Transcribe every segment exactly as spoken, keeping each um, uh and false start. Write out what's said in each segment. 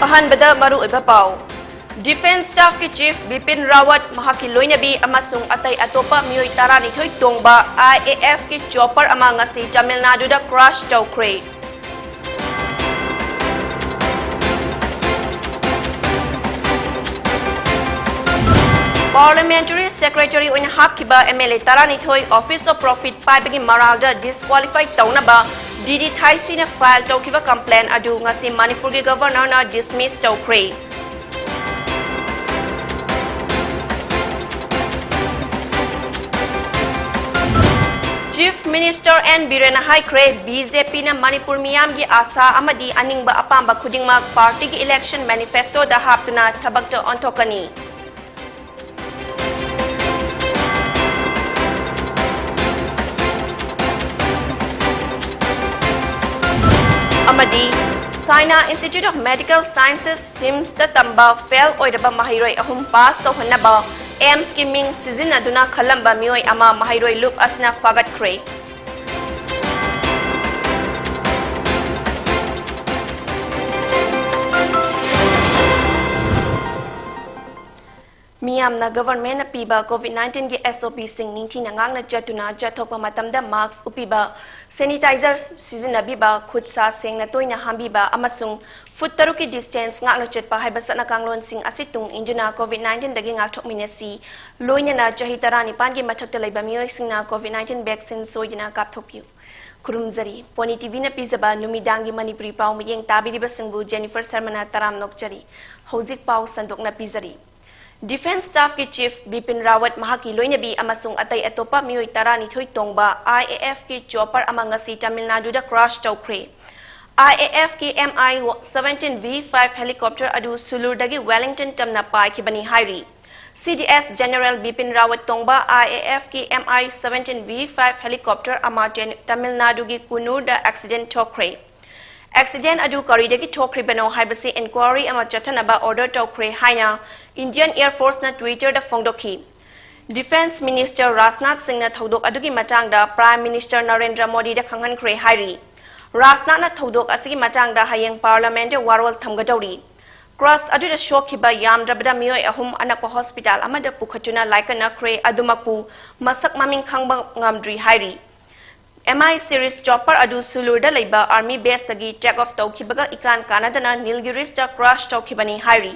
ꯑꯍꯥꯟꯕꯗ ꯃꯔꯨꯑꯣꯏꯕ ꯄꯥꯎ꯫ Defence Staff ꯀꯤ Chief Bipin Rawat, ꯃꯍꯥꯛꯀꯤ ꯂꯣꯏꯅꯕꯤ ꯑꯃꯁꯨꯡ ꯑꯇꯩ ꯑꯇꯣꯞꯄ ꯃꯤꯑꯣꯏ ꯇꯔꯥꯅꯤꯊꯣꯏ ꯇꯣꯡꯕ I A F ꯀꯤ chopper ꯑꯃ ꯉꯁꯤ ꯇꯥꯃꯤꯜ ꯅꯥꯗꯨꯗ crash ꯇꯧꯈ꯭ꯔꯦ꯫ Parliamentary Secretary ꯑꯣꯏꯅ ꯍꯥꯞꯈꯤꯕ M L A ꯇꯔꯥꯅꯤꯊꯣꯏ Office of Profit ꯄꯥꯏꯕꯒꯤ ꯃꯔꯥꯜꯗ disqualify ꯇꯧꯅꯕ D D ꯊꯥꯏꯁꯤꯅ file ꯇꯧꯈꯤꯕ complaint ꯑꯗꯨ ꯉꯁꯤ ꯃꯅꯤꯄꯨꯔꯒꯤ Governor ꯅ dismiss ꯇꯧꯈ꯭ꯔꯦ꯫ Chief Minister N ꯕꯤꯔꯦꯟꯅ ꯍꯥꯏꯈ꯭ꯔꯦ, B J P ꯅ ꯃꯅꯤꯄꯨꯔ ꯃꯤꯌꯥꯝꯒꯤ ꯑꯥꯁꯥ ꯑꯃꯗꯤ ꯑꯅꯤꯡꯕ ꯑꯄꯥꯝꯕ ꯈꯨꯗꯤꯡꯃꯛ party ꯒꯤ election manifesto ꯗ ꯍꯥꯞꯇꯨꯅ ꯊꯕꯛꯇ ꯑꯣꯟꯊꯣꯛꯀꯅꯤ꯫ ꯑꯃꯗꯤ China Institute of Medical Sciences, SIMS ꯇ ꯇꯝꯕ fail ꯑꯣꯏꯔꯕ ꯃꯍꯩꯔꯣꯏ ꯑꯍꯨꯝ pass ꯇꯧꯍꯟꯅꯕ AIIMS ꯀꯤ ꯃꯤꯡ ꯁꯤꯖꯤꯟꯅꯗꯨꯅ ꯈꯜꯂꯝꯕ ꯃꯤꯑꯣꯏ ꯑꯃ ꯃꯍꯩꯔꯣꯏ ꯂꯨꯞ ꯑꯁꯤꯅ ꯐꯥꯒꯠꯈ꯭ꯔꯦ꯫ ꯃꯤꯌꯥꯝꯅ government ꯅ ꯄꯤꯕ COVID nineteen ꯒꯤ S O P ꯁꯤꯡ ꯅꯤꯡꯊꯤꯅ ꯉꯥꯛꯅ ꯆꯠꯇꯨꯅ ꯆꯠꯊꯣꯛꯄ ꯃꯇꯝꯗ mask ꯎꯞꯄꯤꯕ, sanitizer ꯁꯤꯖꯤꯟꯅꯕꯤꯕ, ꯈꯨꯠ ꯁꯥ ꯁꯦꯡꯅ ꯇꯣꯏꯅ ꯍꯥꯝꯕꯤꯕ ꯑꯃꯁꯨꯡ foot ꯇꯔꯨꯛꯀꯤ distance ꯉꯥꯛꯅ ꯆꯠꯄ ꯍꯥꯏꯕ ꯆꯠꯅ ꯀꯥꯡꯂꯣꯟꯁꯤꯡ ꯑꯁꯤ ꯇꯨꯡ ꯏꯟꯗꯨꯅ COVID nineteen ꯗꯒꯤ ꯉꯥꯛꯊꯣꯛꯃꯤꯟꯅꯁꯤ꯫ ꯂꯣꯏꯅꯅ ꯆꯍꯤ ꯇꯔꯥꯅꯤꯄꯥꯟꯒꯤ ꯃꯊꯛꯇ ꯂꯩꯕ ꯃꯤꯑꯣꯏꯁꯤꯡꯅ COVID nineteen vaccine ꯁꯣꯏꯗꯅ ꯀꯥꯞꯊꯣꯛꯄꯤꯌꯨ꯫ ꯈꯨꯔꯨꯝꯖꯔꯤ꯫ Pony T V ꯅ ꯄꯤꯖꯕ ꯅꯨꯃꯤꯗꯥꯡꯒꯤ ꯃꯅꯤꯄꯨꯔꯤ ꯄꯥꯎ ꯃꯤꯠꯌꯦꯡ ꯇꯥꯕꯤꯔꯤꯕꯁꯤꯡꯕꯨ Jennifer ꯁꯔꯃꯅ ꯇꯔꯥꯝ ꯅꯣꯛꯆꯔꯤ꯫ ꯍꯧꯖꯤꯛ ꯄꯥꯎ ꯁꯟꯗꯣꯛꯅ ꯄꯤꯖꯔꯤ꯫ Defence Staff ꯀꯤ Chief Bipin Rawat, ꯃꯍꯥꯛꯀꯤ ꯂꯣꯏꯅꯕꯤ ꯑꯃꯁꯨꯡ ꯑꯇꯩ ꯑꯇꯣꯞꯄ ꯃꯤꯑꯣꯏ ꯇꯔꯥꯅꯤꯊꯣꯏ ꯇꯣꯡꯕ I A F ꯀꯤ chopper ꯑꯃ ꯉꯁꯤ ꯇꯥꯃꯤꯜ ꯅꯥꯗꯨꯗ crash ꯇꯧꯈ꯭ꯔꯦ꯫ I A F ꯀꯤ M I seventeen V five helicopter ꯑꯗꯨ ꯁꯨꯂꯨꯔꯗꯒꯤ Wellington ꯇꯝꯅ ꯄꯥꯏꯈꯤꯕꯅꯤ ꯍꯥꯏꯔꯤ꯫ C D S General Bipin Rawat ꯇꯣꯡꯕ I A F ꯀꯤ M I seventeen V five helicopter ꯑꯃ ꯇꯦꯟ-, ꯇꯥꯃꯤꯜ ꯅꯥꯗꯨꯒꯤ ꯀꯨꯅꯨꯔꯗ accident ꯊꯣꯛꯈ꯭ꯔꯦ꯫ Accident ꯑꯗꯨ ꯀꯔꯤꯗꯒꯤ ꯊꯣꯛꯈ꯭ꯔꯤꯕꯅꯣ ꯍꯥꯏꯕꯁꯤ inquiry ꯑꯃ ꯆꯠꯊꯅꯕ order ꯇꯧꯈ꯭ꯔꯦ ꯍꯥꯏꯅ Indian Air Force ꯅ Twitter ꯗ ꯐꯣꯡꯗꯣꯛꯈꯤ꯫ Defence Minister ꯔꯥꯖꯅꯥꯊ ꯁꯤꯡꯅ ꯊꯧꯗꯣꯛ ꯑꯗꯨꯒꯤ ꯃꯇꯥꯡꯗ Prime Minister ꯅꯔꯦꯟꯗ꯭ꯔ ꯃꯣꯗꯤꯗ ꯈꯪꯍꯟꯈ꯭ꯔꯦ ꯍꯥꯏꯔꯤ꯫ ꯔꯥꯖꯅꯥꯊꯅ ꯊꯧꯗꯣꯛ ꯑꯁꯤꯒꯤ ꯃꯇꯥꯡꯗ ꯍꯌꯦꯡ Parliament ꯇ ꯋꯥꯔꯣꯜ ꯊꯝꯒꯗꯧꯔꯤ꯫ Crash ꯑꯗꯨꯗ ꯁꯣꯛꯈꯤꯕ ꯌꯥꯝꯗ꯭ꯔꯕꯗ ꯃꯤꯑꯣꯏ ꯑꯍꯨꯝ ꯑꯅꯛꯄ ꯍꯣꯁꯄꯤꯇꯥꯜ ꯑꯃꯗ ꯄꯨꯈꯠꯇꯨꯅ ꯂꯥꯏꯀꯠꯅꯈ꯭ꯔꯦ꯫ ꯑꯗꯨꯃꯛꯄꯨ ꯃꯁꯛ ꯃꯃꯤꯡ ꯈꯪꯕ ꯉꯝꯗ꯭ꯔꯤ ꯍꯥꯏꯔꯤ꯫ M I series chopper ꯑꯗꯨ ꯁꯨꯂꯨꯔꯗ ꯂꯩꯕ army baseꯇꯒꯤ take off ꯇꯧꯈꯤꯕꯒ ꯏꯀꯥꯟ ꯀꯥꯟꯅꯗꯅ ꯅꯤꯜꯒꯤꯔꯤꯁꯇ crash ꯇꯧꯈꯤꯕꯅꯤ ꯍꯥꯏꯔꯤ꯫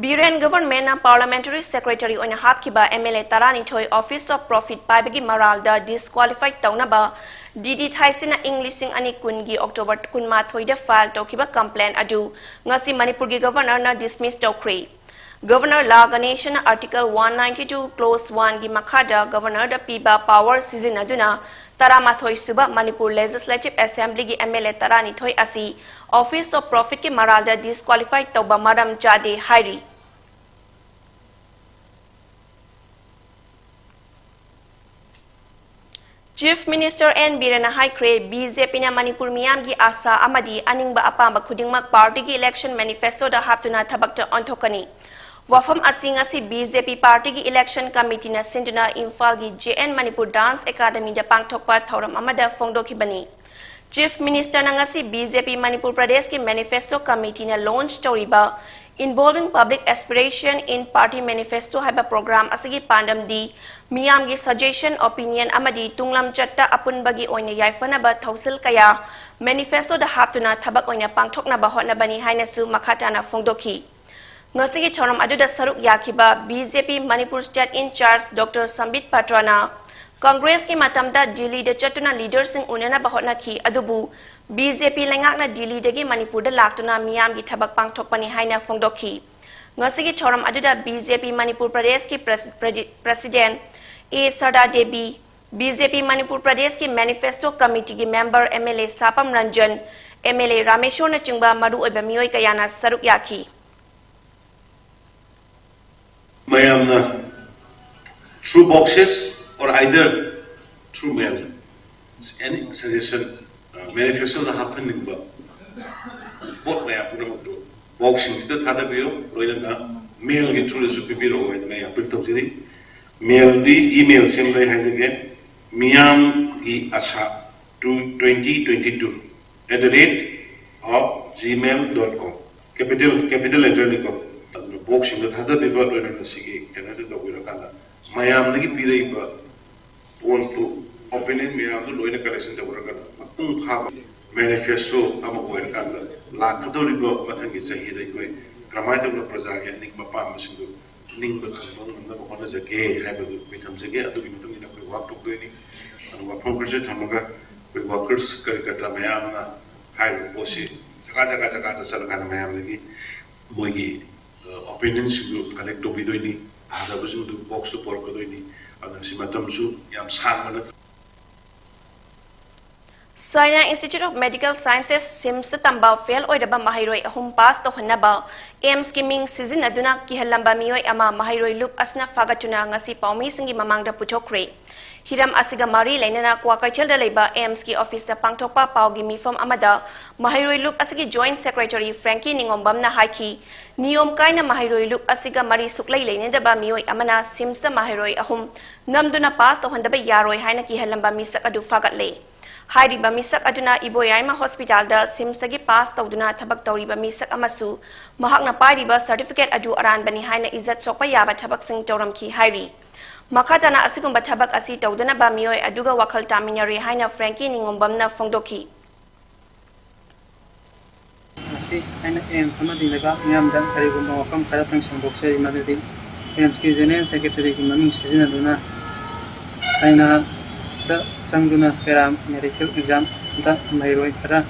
ꯕꯤꯔꯦꯟ governmentꯅ parliamentary secretary ꯑꯣꯏꯅ ꯍꯥꯞꯈꯤꯕ M L A ꯇꯔꯥꯅꯤꯊꯣꯏ Office of Profit ꯄꯥꯏꯕꯒꯤ ꯃꯔꯥꯜꯗ disqualify ꯇꯧꯅꯕ D D ꯊꯥꯏꯁꯤꯅ ꯏꯪ ꯂꯤꯁꯤꯡ ꯑꯅꯤ ꯀꯨꯟꯒꯤ October ꯀꯨꯟꯃꯥꯊꯣꯏꯗ file ꯇꯧꯈꯤꯕ complaint ꯑꯗꯨ ꯉꯁꯤ ꯃꯅꯤꯄꯨꯔꯒꯤ governorꯅ dismiss ꯇꯧꯈ꯭ꯔꯦ꯫ Governor ꯂꯥ ꯒꯅꯦꯁꯟꯅ Article one ninety two Clause one ꯒꯤ ꯃꯈꯥꯗ governorꯗ ꯄꯤꯕ power ꯁꯤꯖꯤꯟꯅꯗꯨꯅ ꯇꯔꯥꯃꯥꯊꯣꯏ ꯁꯨꯕ Manipur Legislative Assemblyꯒꯤ M L A ꯇꯔꯥꯅꯤꯊꯣꯏ ꯑꯁꯤ Office of Profitꯀꯤ ꯃꯔꯥꯜꯗ disqualify ꯇꯧꯕ ꯃꯔꯝ ꯆꯥꯗꯦ ꯍꯥꯏꯔꯤ꯫ Chief Minister N ꯕꯤꯔꯦꯟꯅ ꯍꯥꯏꯈ꯭ꯔꯦ, BJPꯅ ꯃꯅꯤꯄꯨꯔ ꯃꯤꯌꯥꯝꯒꯤ ꯑꯥꯁꯥ ꯑꯃꯗꯤ ꯑꯅꯤꯡꯕ ꯑꯄꯥꯝꯕ ꯈꯨꯗꯤꯡꯃꯛ partyꯒꯤ election manifestoꯗ ꯍꯥꯞꯇꯨꯅ ꯊꯕꯛꯇ ꯑꯣꯟꯊꯣꯛꯀꯅꯤ꯫ ꯋꯥꯐꯝ ꯑꯁꯤ ꯉꯁꯤ BJP partyꯒꯤ election committeeꯅ ꯁꯤꯟꯗꯨꯅ ꯏꯝꯐꯥꯜꯒꯤ J N Manipur Dance Academyꯗ ꯄꯥꯡꯊꯣꯛꯄ ꯊꯧꯔꯝ ꯑꯃꯗ ꯐꯣꯡꯗꯣꯛꯈꯤꯕꯅꯤ꯫ Chief Ministerꯅ ꯉꯁꯤ BJP ꯃꯅꯤꯄꯨꯔ ꯄ꯭ꯔꯗꯦꯁꯀꯤ manifesto committeeꯅ launch ꯇꯧꯔꯤꯕ Involving Public Aspiration in Party Manifesto ꯍꯥꯏꯕ program ꯑꯁꯤꯒꯤ ꯄꯥꯟꯗꯝꯗꯤ ꯃꯤꯌꯥꯝꯒꯤ suggestion, opinion ꯑꯃꯗꯤ ꯇꯨꯡꯂꯝꯆꯠꯇ ꯑꯄꯨꯟꯕꯒꯤ ꯑꯣꯏꯅ ꯌꯥꯏꯐꯅꯕ ꯊꯧꯁꯤꯜ ꯀꯌꯥ manifestoꯗ ꯍꯥꯞꯇꯨꯅ ꯊꯕꯛ ꯑꯣꯏꯅ ꯄꯥꯡꯊꯣꯛꯅꯕ ꯍꯣꯠꯅꯕꯅꯤ ꯍꯥꯏꯅꯁꯨ ꯃꯈꯥ ꯇꯥꯅ ꯐꯣꯡꯗꯣꯛꯈꯤ꯫ ꯉꯁꯤꯒꯤ ꯊꯧꯔꯝ ꯑꯗꯨꯗ ꯁꯔꯨꯛ ꯌꯥꯈꯤꯕ BJP Manipur State in-charge Doctor Sambit Patraꯅ Congressꯀꯤ ꯃꯇꯝꯗ ꯗꯤꯜꯂꯤꯗ ꯆꯠꯇꯨꯅ leaderꯁꯤꯡ ꯎꯅꯅꯕ ꯍꯣꯠꯅꯈꯤ, ꯑꯗꯨꯕꯨ BJP ꯂꯩꯉꯥꯛꯅ ꯗꯤꯜꯂꯤꯗꯒꯤ ꯃꯅꯤꯄꯨꯔꯗ ꯂꯥꯛꯇꯨꯅ ꯃꯤꯌꯥꯝꯒꯤ ꯊꯕꯛ ꯄꯥꯡꯊꯣꯛꯄꯅꯤ ꯍꯥꯏꯅ ꯐꯣꯡꯗꯣꯛꯈꯤ꯫ ꯉꯁꯤꯒꯤ ꯊꯧꯔꯝ ꯑꯗꯨꯗ BJP ꯃꯅꯤꯄꯨꯔ ꯄ꯭ꯔꯗꯦꯁꯀꯤ pres-, predi-, president A ꯁꯔꯗꯥ Devi, BJP Manipur ꯄ꯭ꯔꯗꯦꯁꯀꯤ manifesto committeeꯒꯤ member MLA ꯁꯥꯄꯝ Ranjan, MLA ꯔꯥꯃꯦꯁꯣꯔꯅꯆꯤꯡꯕ ꯃꯔꯨꯑꯣꯏꯕ ꯃꯤꯑꯣꯏ ꯀꯌꯥꯅ ꯁꯔꯨꯛ ꯌꯥꯈꯤ꯫ ꯃꯌꯥꯝꯅ through boxes or either through mail, any suggestion, uh, manifestoꯗ ꯍꯥꯞꯍꯟꯅꯤꯡꯕ ꯄꯣꯠ ꯃꯌꯥꯝ ꯄꯨꯝꯅꯃꯛꯇꯨ boxꯁꯤꯡꯁꯤꯗ ꯊꯥꯗꯕꯤꯌꯨ, ꯂꯣꯏꯅꯅ mailꯒꯤ throughꯗꯁꯨ ꯄꯤꯕꯤꯔꯛꯑꯣ ꯍꯥꯏꯗꯅ ꯑꯩ appeal ꯇꯧꯖꯔꯤ꯫ Mailꯗꯤ, emailꯁꯤ ꯑꯃ ꯂꯩ ꯍꯥꯏꯖꯒꯦ, ꯃꯤꯌꯥꯝꯒꯤ ꯑꯁꯥ twenty twenty-two at the rate of gmail dot com. Capital capital letterꯅꯤꯀꯣ. ꯑꯗꯨꯅ ꯕꯣꯛꯁꯁꯤꯡꯗ ꯊꯥꯗꯕꯤꯕ ꯂꯣꯏꯅꯅ ꯁꯤꯒꯤ ꯀꯩꯅꯣꯁꯦ ꯇꯧꯕꯤꯔꯀꯥꯟꯗ ꯃꯌꯥꯝꯗꯒꯤ ꯄꯤꯔꯛꯏꯕ ꯄꯣꯠꯇꯨ, ꯑꯣꯄꯤꯅꯤꯌꯟ ꯃꯌꯥꯝꯗꯨ ꯂꯣꯏꯅ ꯀꯂꯦꯛꯁꯟ ꯇꯧꯔꯒ ꯃꯄꯨꯡ ꯐꯥꯕ ꯃꯦꯅꯤꯐꯦꯁꯇꯣ ꯑꯃ ꯑꯣꯏꯔꯀꯥꯟꯗ ꯂꯥꯛꯀꯗꯧꯔꯤꯕ ꯃꯊꯪꯒꯤ ꯆꯍꯤꯗ ꯑꯩꯈꯣꯏ ꯀꯔꯝꯍꯥꯏꯅ ꯇꯧꯅ ꯄ꯭ꯔꯖꯥꯒꯤ ꯑꯅꯤꯡꯕ ꯑꯄꯥꯝꯕꯁꯤꯡꯗꯨ ꯅꯤꯡꯕ ꯊꯨꯡꯕ ꯉꯝꯅꯕ ꯍꯣꯠꯅꯖꯒꯦ ꯍꯥꯏꯕꯗꯨ ꯑꯩꯈꯣꯏ ꯊꯝꯖꯒꯦ꯫ ꯑꯗꯨꯒꯤ ꯃꯇꯨꯡ ꯏꯟꯅ ꯑꯩꯈꯣꯏ ꯋꯥꯛ ꯇꯧꯗꯣꯏꯅꯤ꯫ ꯑꯗꯨ ꯋꯥꯐꯝ ꯈꯔꯁꯨ ꯊꯝꯃꯒ ꯑꯩꯈꯣꯏ ꯋꯥꯀꯔꯁ ꯀꯔꯤ ꯀꯔꯥ ꯃꯌꯥꯝꯅ ꯍꯥꯏꯔꯤꯕ ꯄꯣꯠꯁꯤ ꯖꯒꯥ ꯖꯒꯥ ꯖꯒꯥꯗ ꯆꯠꯂꯀꯥꯟꯗ ꯃꯌꯥꯝꯗꯒꯤ ꯃꯣꯏꯒꯤ ꯑꯣꯄꯤꯅꯤꯌꯟꯁꯤꯡꯗꯨ ꯀꯂꯦꯛ ꯇꯧꯕꯤꯗꯣꯏꯅꯤ꯫ ꯊꯥꯗꯕꯁꯤꯡꯗꯨ ꯕꯣꯛꯁꯇ ꯄꯨꯔꯛꯀꯗꯣꯏꯅꯤ꯫ ꯑꯗꯨꯅ ꯁꯤ ꯃꯇꯝꯁꯨ ꯌꯥꯝ ꯁꯥꯡꯕ ꯅꯠꯇ꯭ꯔꯦ꯫ Saina Institute of Medical Sciences, ꯁꯤꯝꯁꯇ ꯇꯝꯕ ꯐꯦꯜ ꯑꯣꯏꯔꯕ ꯃꯍꯩꯔꯣꯏ ꯑꯍꯨꯝ ꯄꯥꯁ ꯇꯧꯍꯟꯅꯕ ꯑꯦꯝꯁꯀꯤ ꯃꯤꯡ ꯁꯤꯖꯤꯟꯅꯗꯨꯅ ꯀꯤꯍꯜꯂꯝꯕ ꯃꯤꯑꯣꯏ ꯑꯃ ꯃꯍꯩꯔꯣꯏ ꯂꯨꯞ ꯑꯁꯤꯅ ꯐꯥꯒꯠꯇꯨꯅ ꯉꯁꯤ ꯄꯥꯎꯃꯤꯁꯤꯡꯒꯤ ꯃꯃꯥꯡꯗ ꯄꯨꯊꯣꯛꯈ꯭ꯔꯦ꯫ ꯍꯤꯔꯝ ꯑꯁꯤꯒ ꯃꯔꯤ ꯂꯩꯅꯅ ꯀ꯭ꯋꯥꯀꯩꯊꯦꯜꯗ ꯂꯩꯕ ꯑꯦꯝꯁꯀꯤ ꯑꯣꯐꯤꯁꯇ ꯄꯥꯡꯊꯣꯛꯄ ꯄꯥꯎꯒꯤ ꯃꯤꯐꯝ ꯑꯃꯗ ꯃꯍꯩꯔꯣꯏ ꯂꯨꯞ ꯑꯁꯤꯒꯤ ꯖꯣꯏꯟꯠ ꯁꯦꯀ꯭ꯔꯦꯇꯔꯤ ꯐ꯭ꯔꯦꯡꯀꯤ ꯅꯤꯉꯣꯝꯕꯝꯅ ꯍꯥꯏꯈꯤ, ꯅꯤꯌꯣꯝ ꯀꯥꯏꯅ ꯃꯍꯩꯔꯣꯏ ꯂꯨꯞ ꯑꯁꯤꯒ ꯃꯔꯤ ꯁꯨꯛꯂꯩ ꯂꯩꯅꯗꯕ ꯃꯤꯑꯣꯏ ꯑꯃꯅ ꯁꯤꯝꯁꯇ ꯃꯍꯩꯔꯣꯏ ꯑꯍꯨꯝ ꯅꯝꯗꯨꯅ ꯄꯥꯁ ꯇꯧꯍꯟꯗꯕ ꯌꯥꯔꯣꯏ ꯍꯥꯏꯅ ꯀꯤꯍꯜꯂꯝꯕ ꯃꯤꯁꯛ ꯑꯗꯨ ꯐꯥꯒꯠꯂꯦ꯫ ꯍꯥꯏꯔꯤꯕ ꯃꯤꯁꯛ ꯑꯗꯨꯅ ꯏꯕꯣꯌꯥꯏꯃ ꯍꯣꯁꯄꯤꯇꯥꯜꯗ ꯁꯤꯝꯁꯇꯒꯤ ꯄꯥꯁ ꯇꯧꯗꯨꯅ ꯊꯕꯛ ꯇꯧꯔꯤꯕ ꯃꯤꯁꯛ ꯑꯃꯁꯨ ꯃꯍꯥꯛꯅ ꯄꯥꯏꯔꯤꯕ ꯁꯔꯇꯤꯐꯤꯀꯦꯠ ꯑꯗꯨ ꯑꯔꯥꯟꯕꯅꯤ ꯍꯥꯏꯅ ꯏꯖꯠ ꯁꯣꯛꯄ ꯌꯥꯕ ꯊꯕꯛꯁꯤꯡ ꯇꯧꯔꯝꯈꯤ ꯍꯥꯏꯔꯤ꯫ ꯃꯈꯥ ꯇꯥꯅ ꯑꯁꯤꯒꯨꯝꯕ ꯊꯕꯛ ꯑꯁꯤ ꯇꯧꯗꯅꯕ ꯃꯤꯑꯣꯏ ꯑꯗꯨꯒ ꯋꯥꯈꯜ ꯇꯥꯃꯤꯟꯅꯔꯦ ꯍꯥꯏꯅ ꯐ꯭ꯔꯦꯡꯀꯤ ꯅꯤꯉꯣꯝꯕꯝꯅ ꯐꯣꯡꯗꯣꯛꯈꯤ꯫ ꯉꯁꯤ ꯑꯩꯅ ꯑꯦꯝꯁ ꯑꯃꯗꯤ ꯂꯩꯕꯥꯛ ꯃꯤꯌꯥꯝꯗ ꯀꯔꯤꯒꯨꯝꯕ ꯋꯥꯐꯝ ꯈꯔꯇꯪ ꯁꯦꯡꯗꯣꯛꯆꯔꯤ, ꯃꯗꯨꯗꯤ ꯑꯦꯝꯁꯀꯤ ꯖꯦꯅꯔꯦꯜ ꯁꯦꯀ꯭ꯔꯦꯇꯔꯤꯒꯤ ꯃꯃꯤꯡ ꯁꯤꯖꯤꯟꯅꯗꯨꯅ ꯁꯥꯏꯅꯥꯗ ꯆꯪꯗꯨꯅ ꯄꯦꯔꯥ ꯃꯦꯗꯤꯀꯦꯜ ꯑꯦꯛꯖꯥꯝꯗ ꯃꯍꯩꯔꯣꯏ ꯈꯔ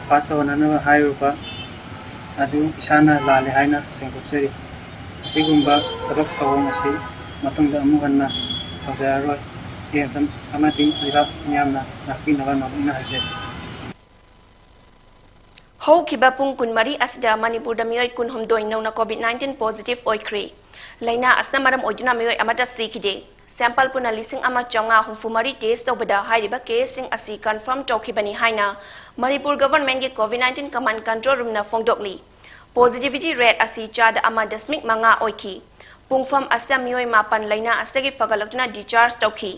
ꯄꯥꯁ ꯇꯧꯍꯟꯅꯅꯕ ꯍꯥꯏꯔꯨꯕ ꯑꯗꯨ ꯏꯁꯥꯅ ꯂꯥꯜꯂꯦ ꯍꯥꯏꯅ ꯁꯦꯡꯗꯣꯛꯆꯔꯤ꯫ ꯑꯁꯤꯒꯨꯝꯕ ꯊꯕꯛ ꯊꯧꯑꯣꯡ ꯑꯁꯤ ꯃꯇꯨꯡꯗ ꯑꯃꯨꯛ ꯍꯟꯅ ꯇꯧꯖꯔꯔꯣꯏ꯫ ꯑꯦꯝꯁ ꯑꯃꯗꯤ ꯂꯩꯕꯥꯛ ꯃꯤꯌꯥꯝꯅ ꯉꯥꯛꯄꯤꯅꯕ ꯅꯣꯂꯨꯛꯅ ꯍꯥꯏꯖꯔꯤ꯫ ꯍꯧꯈꯤꯕ ꯄꯨꯡ ꯀꯨꯟꯃꯔꯤ ꯑꯁꯤꯗ ꯃꯅꯤꯄꯨꯔꯗ ꯃꯤꯑꯣꯏ ꯀꯨꯟꯍꯨꯝꯗꯣꯏ ꯅꯧꯅ COVID nineteen positive ꯑꯣꯏꯈ꯭ꯔꯦ꯫ ꯂꯥꯏꯅꯥ ꯑꯁꯤꯅ ꯃꯔꯝ ꯑꯣꯏꯗꯨꯅ ꯃꯤꯑꯣꯏ ꯑꯃꯠꯇ ꯁꯤꯈꯤꯗꯦ꯫ ꯁꯦꯝꯄꯜ ꯄꯨꯟꯅ ꯂꯤꯁꯤꯡ ꯑꯃ ꯆꯥꯝꯃꯉꯥ ꯍꯨꯝꯐꯨ ꯃꯔꯤ ꯇꯦꯁ ꯇꯧꯕꯗ ꯍꯥꯏꯔꯤꯕ ꯀꯦꯁꯁꯤꯡ ꯑꯁꯤ ꯀꯟꯐꯥꯔꯝ ꯇꯧꯈꯤꯕꯅꯤ ꯍꯥꯏꯅ Manipur ꯒꯚꯔꯟꯃꯦꯟꯠꯀꯤ COVID nineteen command control roomꯅ ꯐꯣꯡꯗꯣꯛꯂꯤ꯫ ꯄꯣꯖꯤꯇꯤꯚꯤꯇꯤ ꯔꯦꯠ ꯑꯁꯤ ꯆꯥꯗ ꯑꯃ ꯗꯁꯃꯤꯛ ꯃꯉꯥ ꯑꯣꯏꯈꯤ꯫ ꯄꯨꯡꯐꯝ ꯑꯁꯤꯗ ꯃꯤꯑꯣꯏ ꯃꯥꯄꯟ ꯂꯥꯏꯅꯥ ꯑꯁꯤꯗꯒꯤ ꯐꯒꯠꯂꯛꯇꯨꯅ ꯗꯤꯁꯆꯥꯔꯖ ꯇꯧꯈꯤ꯫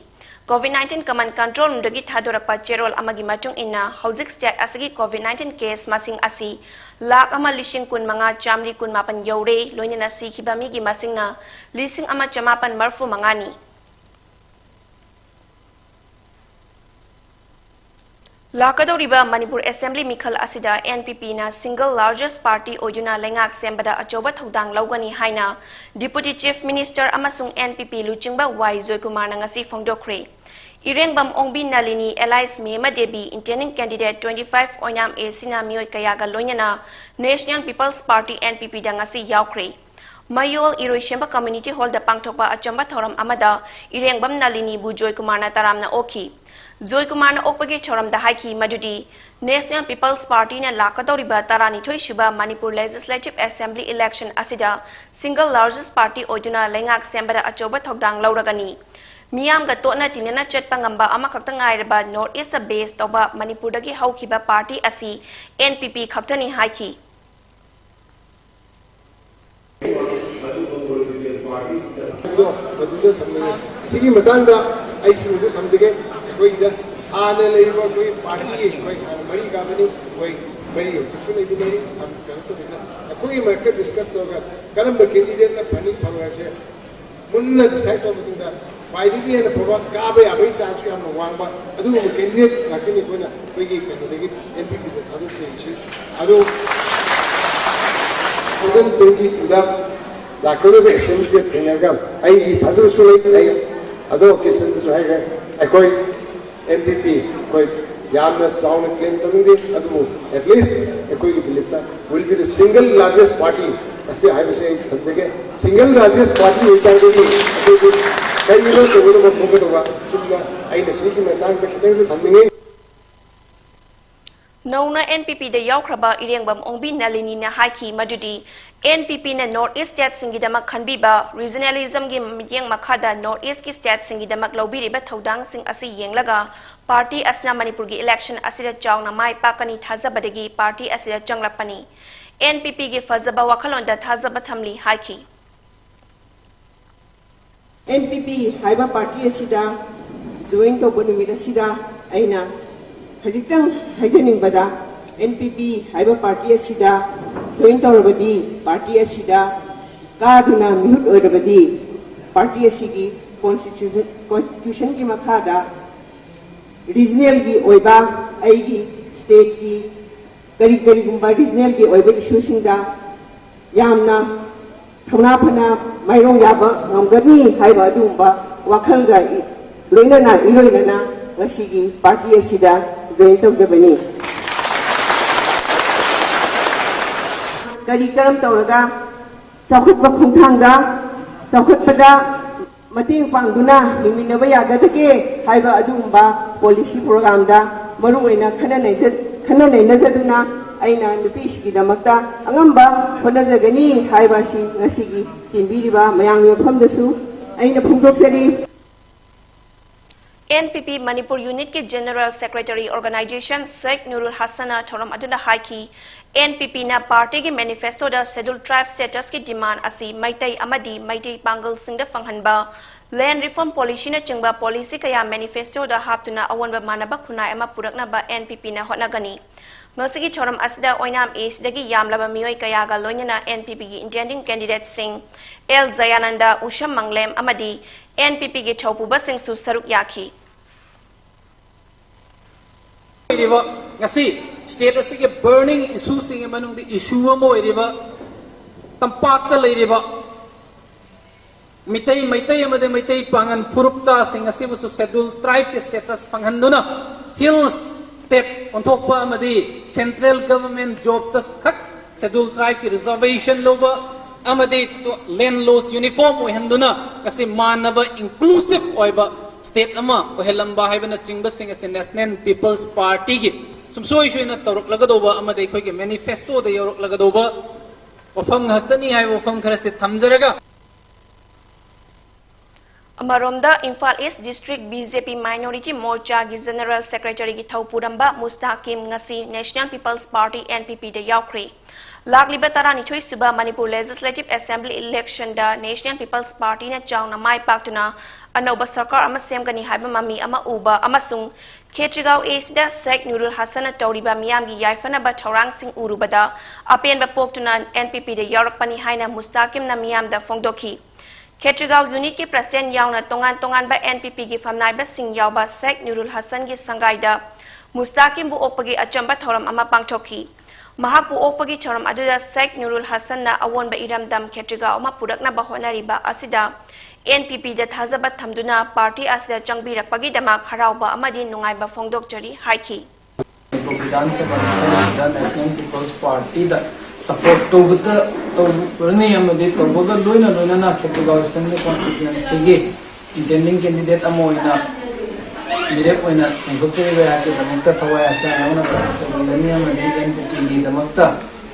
COVID nineteen Command Control Roomꯗꯒꯤ ꯊꯥꯗꯣꯔꯛꯄ ꯆꯦꯔꯣꯜ ꯑꯃꯒꯤ ꯃꯇꯨꯡ ꯏꯟꯅ, ꯍꯧꯖꯤꯛ state ꯑꯁꯤꯒꯤ COVID nineteen case ꯃꯁꯤꯡ ꯑꯁꯤ ꯂꯥꯈ ꯑꯃ ꯂꯤꯁꯤꯡ ꯀꯨꯟ ꯃꯉꯥ ꯆꯥꯃꯔꯤ ꯀꯨꯟ ꯃꯥꯄꯟ ꯌꯧꯔꯦ, ꯂꯣꯏꯅꯅ ꯁꯤꯈꯤꯕ ꯃꯤꯒꯤ ꯃꯁꯤꯡꯅ ꯂꯤꯁꯤꯡ ꯑꯃ ꯆꯃꯥꯄꯟ ꯃꯔꯤꯐꯨ ꯃꯉꯥꯅꯤ꯫ ꯂꯥꯛꯀꯗꯧꯔꯤꯕ ꯃꯅꯤꯄꯨꯔ Assembly ꯃꯤꯈꯜ ꯑꯁꯤꯗ N P Pꯅ single largest party ꯑꯣꯏꯗꯨꯅ ꯂꯩꯉꯥꯛ ꯁꯦꯝꯕꯗ ꯑꯆꯧꯕ ꯊꯧꯗꯥꯡ ꯂꯧꯒꯅꯤ ꯍꯥꯏꯅ Deputy Chief Minister ꯑꯃꯁꯨꯡ N P P ꯂꯨꯆꯤꯡꯕ Y Joykumarꯅ ꯉꯁꯤ ꯐꯣꯡꯗꯣꯛꯈ꯭ꯔꯦ꯫ ꯏꯔꯦꯡꯕꯝ ꯑꯣꯡꯕꯤ ꯅꯂꯤꯅꯤ alias Mema Devi, intending candidate twenty five Oinam A Cꯅ ꯃꯤꯑꯣꯏ ꯀꯌꯥꯒ ꯂꯣꯏꯅꯅ National People's Party N P Pꯗ ꯉꯁꯤ ꯌꯥꯎꯈ꯭ꯔꯦ꯫ ꯃꯌꯣꯜ ꯏꯔꯣꯏꯁꯦꯝꯕ Community Hallꯗ ꯄꯥꯡꯊꯣꯛꯄ ꯑꯆꯝꯕ ꯊꯧꯔꯝ ꯑꯃꯗ ꯏꯔꯦꯡꯕꯝ ꯅꯂꯤꯅꯤꯕꯨ ꯖꯣꯏꯀꯨꯃꯥꯔꯅ ꯇꯔꯥꯝꯅ ꯑꯣꯛꯈꯤ꯫ ꯖꯣꯏꯀꯨꯃꯥꯔꯅ ꯑꯣꯛꯄꯒꯤ ꯊꯧꯔꯝꯗ ꯍꯥꯏꯈꯤ ꯃꯗꯨꯗꯤ National People's Partyꯅ ꯂꯥꯛꯀꯗꯧꯔꯤꯕ ꯇꯔꯥꯅꯤꯊꯣꯏ ꯁꯨꯕ Manipur Legislative Assembly election ꯑꯁꯤꯗ single largest party ꯑꯣꯏꯗꯨꯅ ꯂꯩꯉꯥꯛ ꯁꯦꯝꯕꯗ ꯑꯆꯧꯕ ꯊꯧꯗꯥꯡ ꯂꯧꯔꯒꯅꯤ꯫ ꯃꯤꯌꯥꯝꯒ ꯇꯣꯠꯅ ꯇꯤꯟꯅꯅ ꯆꯠꯄ ꯉꯝꯕ ꯑꯃꯈꯛꯇ ꯉꯥꯏꯔꯕ North East base ꯇꯧꯕ ꯃꯅꯤꯄꯨꯔꯗꯒꯤ ꯍꯧꯈꯤꯕ party ꯑꯁꯤ N P P ꯈꯛꯇꯅꯤ ꯍꯥꯏꯈꯤ꯫ ꯑꯗꯣ ꯃꯗꯨꯗ ꯊꯝꯅꯤꯡꯉꯤ꯫ ꯁꯤꯒꯤ ꯃꯇꯥꯡꯗ ꯑꯩ ꯁꯤꯃꯁꯨ ꯊꯝꯖꯒꯦ꯫ ꯑꯩꯈꯣꯏꯒꯤꯗ ꯍꯥꯟꯅ ꯂꯩꯔꯤꯕ ꯑꯩꯈꯣꯏ party, ꯑꯩꯈꯣꯏ ꯍꯥꯟꯅ ꯃꯔꯤ ꯀꯥꯕꯅꯤ, ꯑꯩꯈꯣꯏ ꯃꯔꯤ ꯍꯧꯖꯤꯛꯁꯨ ꯂꯩꯃꯤꯟꯅꯔꯤ꯫ ꯀꯩꯅꯣ ꯇꯧꯕꯗ ꯑꯩꯈꯣꯏꯒꯤ ꯃꯔꯛꯇ discuss ꯇꯧꯔꯒ ꯀꯔꯝꯕ candidateꯅ ꯐꯅꯤ ꯐꯔꯣꯏ ꯍꯥꯏꯕꯁꯦ ꯃꯨꯟꯅ decide ꯇꯧꯔꯕ ꯃꯇꯨꯡꯗ ꯈ꯭ꯋꯥꯏꯗꯒꯤ ꯍꯦꯟꯅ ꯐꯕ ꯀꯥꯕ ꯌꯥꯕꯒꯤ chanceꯁꯨ ꯌꯥꯝꯅ ꯋꯥꯡꯕ ꯑꯗꯨꯒꯨꯝꯕ candidate ꯉꯥꯛꯇꯅꯤ ꯑꯩꯈꯣꯏꯅ ꯑꯩꯈꯣꯏꯒꯤ ꯀꯩꯅꯣꯗꯒꯤ N P Pꯗ ꯊꯥꯗꯣꯛꯆꯔꯤꯁꯤ꯫ ꯑꯗꯨ two thousand twenty twoꯗ ꯂꯥꯛꯀꯗꯧꯔꯤꯕ Assemblyꯗ ꯊꯦꯡꯅꯔꯒ ꯑꯩꯒꯤ ꯊꯥꯖꯕꯁꯨ ꯂꯩ꯫ ꯑꯩ ꯑꯗꯣ occasionꯗꯁꯨ ꯍꯥꯏꯈ꯭ꯔꯦ, ꯑꯩꯈꯣꯏ N P P ꯑꯩꯈꯣꯏ ꯌꯥꯝꯅ ꯆꯥꯎꯅ claim ꯇꯧꯅꯤꯡꯗꯦ, ꯑꯗꯨꯕꯨ at least ꯑꯩꯈꯣꯏꯒꯤ beliefꯇ will be the single largest party ꯑꯁꯤ ꯍꯥꯏꯕꯁꯤ ꯑꯩ ꯊꯝꯖꯒꯦ꯫ Single largest party ꯑꯣꯏꯇꯥꯔꯒꯗꯤ ꯑꯩꯈꯣꯏꯒꯤ ꯀꯔꯤꯅꯣ ꯇꯧꯒꯗꯕ ꯈꯣꯠꯀꯗꯕ ꯆꯨꯝꯅ ꯑꯩꯅ ꯁꯤꯒꯤ ꯃꯇꯥꯡꯗ ꯈꯤꯇꯪꯁꯨ ꯊꯝꯅꯤꯡꯉꯤ꯫ ꯅꯧꯅ N P Pꯗ ꯌꯥꯎꯈ꯭ꯔꯕ ꯏꯔꯦꯡꯕꯝ ꯑꯣꯡꯕꯤ ꯅꯂꯤꯅꯤꯅ ꯍꯥꯏꯈꯤ ꯃꯗꯨꯗꯤ N P Pꯅ North East stateꯁꯤꯡꯒꯤꯗꯃꯛ ꯈꯟꯕꯤꯕ regionalismꯒꯤ ꯃꯤꯠꯌꯦꯡ ꯃꯈꯥꯗ North Eastꯀꯤ stateꯁꯤꯡꯒꯤꯗꯃꯛ ꯂꯧꯕꯤꯔꯤꯕ ꯊꯧꯗꯥꯡꯁꯤꯡ ꯑꯁꯤ ꯌꯦꯡꯂꯒ party ꯑꯁꯤꯅ ꯃꯅꯤꯄꯨꯔꯒꯤ election ꯑꯁꯤꯗ ꯆꯥꯎꯅ ꯃꯥꯏ ꯄꯥꯛꯀꯅꯤ ꯊꯥꯖꯕꯗꯒꯤ party ꯑꯁꯤꯗ ꯆꯪꯂꯛꯄꯅꯤ꯫ N P Pꯒꯤ ꯐꯖꯕ ꯋꯥꯈꯜꯂꯣꯟꯗ ꯊꯥꯖꯕ ꯊꯝꯂꯤ ꯍꯥꯏꯈꯤ꯫ N P P ꯍꯥꯏꯕ party ꯑꯁꯤꯗ ꯖꯣꯏꯟ ꯇꯧꯕ ꯅꯨꯃꯤꯠ ꯑꯁꯤꯗ ꯑꯩꯅ ꯈꯖꯤꯛꯇꯪ ꯍꯥꯏꯖꯅꯤꯡꯕꯗ, ꯑꯦꯟ ꯄꯤ ꯄꯤ ꯍꯥꯏꯕ ꯄꯥꯔꯇꯤ ꯑꯁꯤꯗ ꯖꯣꯏꯟ ꯇꯧꯔꯕꯗꯤ ꯄꯥꯔꯇꯤ ꯑꯁꯤꯗ ꯀꯥꯗꯨꯅ ꯃꯤꯍꯨꯠ ꯑꯣꯏꯔꯕꯗꯤ ꯄꯥꯔꯇꯤ ꯑꯁꯤꯒꯤ ꯀꯣꯟꯁꯇꯤꯇ꯭ꯌꯨꯁꯟ ꯀꯣꯟꯁꯇꯤꯇ꯭ꯌꯨꯁꯟꯒꯤ ꯃꯈꯥꯗ ꯔꯤꯖꯅꯦꯜꯒꯤ ꯑꯣꯏꯕ, ꯑꯩꯒꯤ ꯁ꯭ꯇꯦꯠꯀꯤ ꯀꯔꯤ ꯀꯔꯤꯒꯨꯝꯕ ꯔꯤꯖꯅꯦꯜꯒꯤ ꯑꯣꯏꯕ ꯏꯁꯨꯁꯤꯡꯗ ꯌꯥꯝꯅ ꯊꯧꯅꯥ ꯐꯅ ꯃꯥꯏꯔꯣꯡ ꯌꯥꯕ ꯉꯝꯒꯅꯤ ꯍꯥꯏꯕ ꯑꯗꯨꯒꯨꯝꯕ ꯋꯥꯈꯜꯒ ꯂꯣꯏꯅꯅ ꯏꯔꯣꯏꯅꯅ ꯉꯁꯤꯒꯤ ꯄꯥꯔꯇꯤ ꯑꯁꯤꯗ ꯖꯣꯏꯟ ꯇꯧꯖꯕꯅꯤ꯫ ꯀꯔꯤ ꯀꯔꯝ ꯇꯧꯔꯒ ꯆꯥꯎꯈꯠꯄ ꯈꯣꯡꯊꯥꯡꯗ ꯆꯥꯎꯈꯠꯄꯗ ꯃꯇꯦꯡ ꯄꯥꯡꯗꯨꯅ ꯍꯤꯡꯃꯤꯟꯅꯕ ꯌꯥꯒꯗꯒꯦ ꯍꯥꯏꯕ ꯑꯗꯨꯒꯨꯝꯕ ꯄꯣꯂꯤꯁꯤ ꯄ꯭ꯔꯣꯒ꯭ꯔꯥꯝꯗ ꯃꯔꯨꯑꯣꯏꯅ ꯈꯟꯅ ꯅꯩꯖ- ꯈꯟꯅ ꯅꯩꯅꯖꯗꯨꯅ ꯑꯩꯅ ꯅꯨꯄꯤꯁꯤꯡꯒꯤꯗꯃꯛꯇ ꯑꯉꯝꯕ ꯍꯣꯠꯅꯖꯒꯅꯤ ꯍꯥꯏꯕ ꯑꯁꯤ ꯉꯁꯤꯒꯤ ꯇꯤꯟꯕꯤꯔꯤꯕ ꯃꯌꯥꯝꯒꯤ ꯃꯐꯝꯗꯁꯨ ꯑꯩꯅ ꯐꯣꯡꯗꯣꯛꯆꯔꯤ꯫ ꯑꯦꯟ ꯄꯤ ꯄꯤ ꯃꯅꯤꯄꯨꯔ ꯌꯨꯅꯤꯠꯀꯤ ꯖꯦꯅꯔꯦꯜ ꯁꯦꯀ꯭ꯔꯦꯇꯔꯤ ꯑꯣꯔꯒꯅꯥꯏꯖꯦꯁꯟ ꯁꯦꯈ ꯅꯨꯔꯨꯜ ꯍꯁꯟꯅ ꯊꯧꯔꯝ ꯑꯗꯨꯗ ꯍꯥꯏꯈꯤ, ꯑꯦꯟ ꯄꯤ ꯄꯤꯅ ꯄꯥꯔꯇꯤꯒꯤ ꯃꯦꯅꯤꯐꯦꯁꯇꯣꯗ ꯁꯦꯗꯨꯜ ꯇ꯭ꯔꯥꯏꯕ ꯁ꯭ꯇꯦꯇꯁꯀꯤ ꯗꯤꯃꯥꯟ ꯑꯁꯤ ꯃꯩꯇꯩ ꯑꯃꯗꯤ ꯃꯩꯇꯩ ꯄꯥꯡꯒꯜꯁꯤꯡꯗ ꯐꯪꯍꯟꯕ, ꯂꯦꯟ ꯔꯤꯐꯣꯔꯝ ꯄꯣꯂꯤꯁꯤꯅꯆꯤꯡꯕ ꯄꯣꯂꯤꯁꯤ ꯀꯌꯥ ꯃꯦꯅꯤꯐꯦꯁꯇꯣꯗ ꯍꯥꯞꯇꯨꯅ ꯑꯑꯣꯟꯕ ꯃꯥꯟꯅꯕ ꯈꯨꯟꯅꯥꯏ ꯑꯃ ꯄꯨꯔꯛꯅꯕ ꯑꯦꯟ ꯄꯤ ꯄꯤꯅ ꯍꯣꯠꯅꯒꯅꯤ꯫ ꯉꯁꯤꯒꯤ ꯊꯧꯔꯝ ꯑꯁꯤꯗ ꯑꯣꯏꯅꯥꯝ ꯏꯁ꯭ꯠꯇꯒꯤ ꯌꯥꯝꯂꯕ ꯃꯤꯑꯣꯏ ꯀꯌꯥꯒ ꯂꯣꯏꯅꯅ ꯑꯦꯟ ꯄꯤ ꯄꯤꯒꯤ ꯏꯟꯗꯤꯌꯥꯟꯗꯤꯡ ꯀꯦꯟꯗꯤꯗꯦꯠꯁꯤꯡ ꯑꯦꯜ ꯖꯌꯥꯅꯟꯗ, ꯎꯁꯝ ꯃꯪꯂꯦꯝ ꯑꯃꯗꯤ ꯑꯦꯟ ꯄꯤ ꯄꯤꯒꯤ ꯊꯧꯄꯨꯕꯁꯤꯡꯁꯨ ꯁꯔꯨꯛ ꯌꯥꯈꯤ꯫ ꯑꯣꯏꯔꯤꯕ, ꯉꯁꯤ ꯁ꯭ꯇꯦꯠ ꯑꯁꯤꯒꯤ ꯕꯔꯅꯤꯡ ꯏꯁꯨꯁꯤꯡꯒꯤ ꯃꯅꯨꯡꯗ ꯏꯁꯨ ꯑꯃ ꯑꯣꯏꯔꯤꯕ ꯇꯝꯄꯥꯛꯇ ꯂꯩꯔꯤꯕ ꯃꯤꯇꯩ, ꯃꯩꯇꯩ ꯑꯃꯗꯤ ꯃꯩꯇꯩ ꯄꯥꯉꯟ ꯐꯨꯔꯨꯞ ꯆꯥꯁꯤꯡ ꯑꯁꯤꯕꯨꯁꯨ ꯁꯦꯗꯨꯜ ꯇ꯭ꯔꯥꯏꯕꯀꯤ ꯁ꯭ꯇꯦꯇꯁ ꯐꯪꯍꯟꯗꯨꯅ ꯍꯤꯜ ꯁ꯭ꯇꯦꯠ ꯑꯣꯟꯊꯣꯛꯄ ꯑꯃꯗꯤ ꯁꯦꯟꯇ꯭ꯔꯦꯜ ꯒꯚꯔꯟꯃꯦꯟꯠ ꯖꯣꯕꯇ ꯈꯛ ꯁꯦꯗꯨꯜ ꯇ꯭ꯔꯥꯏꯕꯀꯤ ꯔꯤꯖꯔꯕꯦꯁꯟ ꯂꯧꯕ ꯑꯃꯗꯤ ꯂꯦꯟ ꯂꯣꯁ ꯌꯨꯅꯤꯐꯣꯔꯝ ꯑꯣꯏꯍꯟꯗꯨꯅ ꯉꯁꯤ ꯃꯥꯟꯅꯕ ꯏꯟꯀ꯭ꯂꯨꯁꯤꯚ ꯑꯣꯏꯕ ꯁ꯭ꯇꯦꯠ ꯑꯃ ꯑꯣꯏꯍꯜꯂꯝꯕ ꯍꯥꯏꯕꯅꯆꯤꯡꯕꯁꯤꯡ ꯑꯁꯤ ꯅꯦꯁꯅꯦꯜ ꯄꯤꯄꯜꯁ ꯄꯥꯔꯇꯤꯒꯤ ꯁꯨꯡꯁꯣꯏ ꯁꯣꯏꯅ ꯇꯧꯔꯛꯂꯒꯗꯧꯕ ꯑꯃꯗꯤ ꯑꯩꯈꯣꯏꯒꯤ ꯃꯦꯅꯤꯐꯦꯁꯇꯣꯗ ꯌꯧꯔꯛꯂꯒꯗꯧꯕ ꯋꯥꯐꯝ ꯉꯥꯛꯇꯅꯤ ꯍꯥꯏꯕ ꯋꯥꯐꯝ ꯈꯔꯁꯤ ꯊꯝꯖꯔꯒ, ꯑꯃꯔꯣꯝꯗ, Imphal east district B J P minority ꯃꯣꯔꯆꯥꯒꯤ ꯖꯦꯅꯔꯦꯜ ꯁꯦꯀ꯭ꯔꯦꯇꯔꯤꯒꯤ ꯊꯧ ꯄꯨꯔꯝꯕ ꯃꯨꯁꯇꯥꯀꯤꯝ ꯉꯁꯤ National People's Party, N P ꯄꯤꯗ ꯌꯥꯎꯈ꯭ꯔꯦ꯫ ꯂꯥꯛꯂꯤꯕ ꯇꯔꯥꯅꯤꯊꯣꯏ ꯁꯨꯕ ꯃꯅꯤꯄꯨꯔ Legislative Assembly election ꯗ National People's Party ꯅ ꯆꯥꯎꯅ ꯃꯥꯏ ꯄꯥꯛꯇꯨꯅ ꯑꯅꯧꯕ ꯁꯔꯀꯥꯔ ꯑꯃ ꯁꯦꯝꯒꯅꯤ ꯍꯥꯏꯕ ꯃꯃꯤ ꯑꯃ ꯎꯕ ꯑꯃꯁꯨꯡ ꯈꯦꯇ꯭ꯔꯤꯒꯥꯎ A ꯁꯤꯗ ꯁꯦꯈ ꯅꯨꯔꯨꯜ ꯍꯁꯟꯅ ꯇꯧꯔꯤꯕ ꯃꯤꯌꯥꯝꯒꯤ ꯌꯥꯏꯐꯅꯕ ꯊꯧꯔꯥꯡꯁꯤꯡ ꯎꯔꯨꯕꯗ ꯑꯄꯦꯟꯕ ꯄꯣꯛꯇꯨꯅ N P P ꯗ ꯌꯥꯎꯔꯛꯄꯅꯤ ꯍꯥꯏꯅ ꯃꯨꯁꯇꯥꯀꯤꯝꯅ ꯃꯤꯌꯥꯝꯗ ꯐꯣꯡꯗꯣꯛꯈꯤ꯫ ꯈꯦꯇ꯭ꯔꯤꯒꯥꯎ unit ꯀꯤ president ꯌꯥꯎꯅ ꯇꯣꯉꯥꯟ ꯇꯣꯉꯥꯟꯕ N P P ꯒꯤ ꯐꯝꯅꯥꯏꯕꯁꯤꯡ ꯌꯥꯎꯕ ꯁꯦꯈ ꯅꯨꯔꯨꯜ ꯍꯁꯟꯒꯤ ꯁꯪꯒꯥꯏꯗ ꯃꯨꯁꯇꯥꯀꯤꯝꯕꯨ ꯑꯣꯛꯄꯒꯤ ꯑꯆꯝꯕ ꯊꯧꯔꯝ ꯑꯃ ꯄꯥꯡꯊꯣꯛꯈꯤ꯫ ꯃꯍꯥꯛꯄꯨ ꯑꯣꯛꯄꯒꯤ ꯊꯧꯔꯝ ꯑꯗꯨꯗ ꯁꯦꯈ ꯅꯨꯔꯨꯜ ꯍꯁꯟꯅ ꯑꯑꯣꯟꯕ ꯏꯔꯝꯗꯝ ꯈꯦꯇ꯭ꯔꯤꯒꯥꯎ ꯑꯃ ꯄꯨꯔꯛꯅꯕ ꯍꯣꯠꯅꯔꯤꯕ ꯑꯁꯤꯗ N P P ꯗ ꯊꯥꯖꯕ ꯊꯝꯗꯨꯅ party ꯑꯁꯤꯗ ꯆꯪꯕꯤꯔꯛꯄꯒꯤꯗꯃꯛ ꯍꯔꯥꯎꯕ ꯑꯃꯗꯤ ꯅꯨꯡꯉꯥꯏꯕ ꯐꯣꯡꯗꯣꯛꯆꯔꯤ ꯍꯥꯏꯈꯤ꯫ ꯃꯅꯤꯄꯨꯔ ꯕꯤꯙꯥꯟ ꯁꯚꯥ ꯃꯤꯈꯜ ꯑꯁꯤꯗ National People's Party ꯗ support ꯇꯧꯕꯗ ꯇꯧꯔꯅꯤ ꯑꯃꯗꯤ ꯇꯧꯕꯒ ꯂꯣꯏꯅ ꯂꯣꯏꯅꯅ ꯈꯦꯇ꯭ꯔꯤꯒꯥꯎ Assembly constituency ꯒꯤ intending candidate ꯑꯃ ꯑꯣꯏꯅ ꯃꯤꯔꯦꯞ ꯑꯣꯏꯅ ꯂꯦꯡꯊꯣꯛꯆꯔꯤꯕ ꯑꯩꯍꯥꯛꯀꯤꯗꯃꯛꯇ ꯊꯋꯥꯏ ꯍꯛꯆꯥꯡ ꯌꯥꯎꯅ support ꯇꯧꯕꯤꯒꯅꯤ ꯑꯃꯗꯤ N P P ꯒꯤꯗꯃꯛꯇ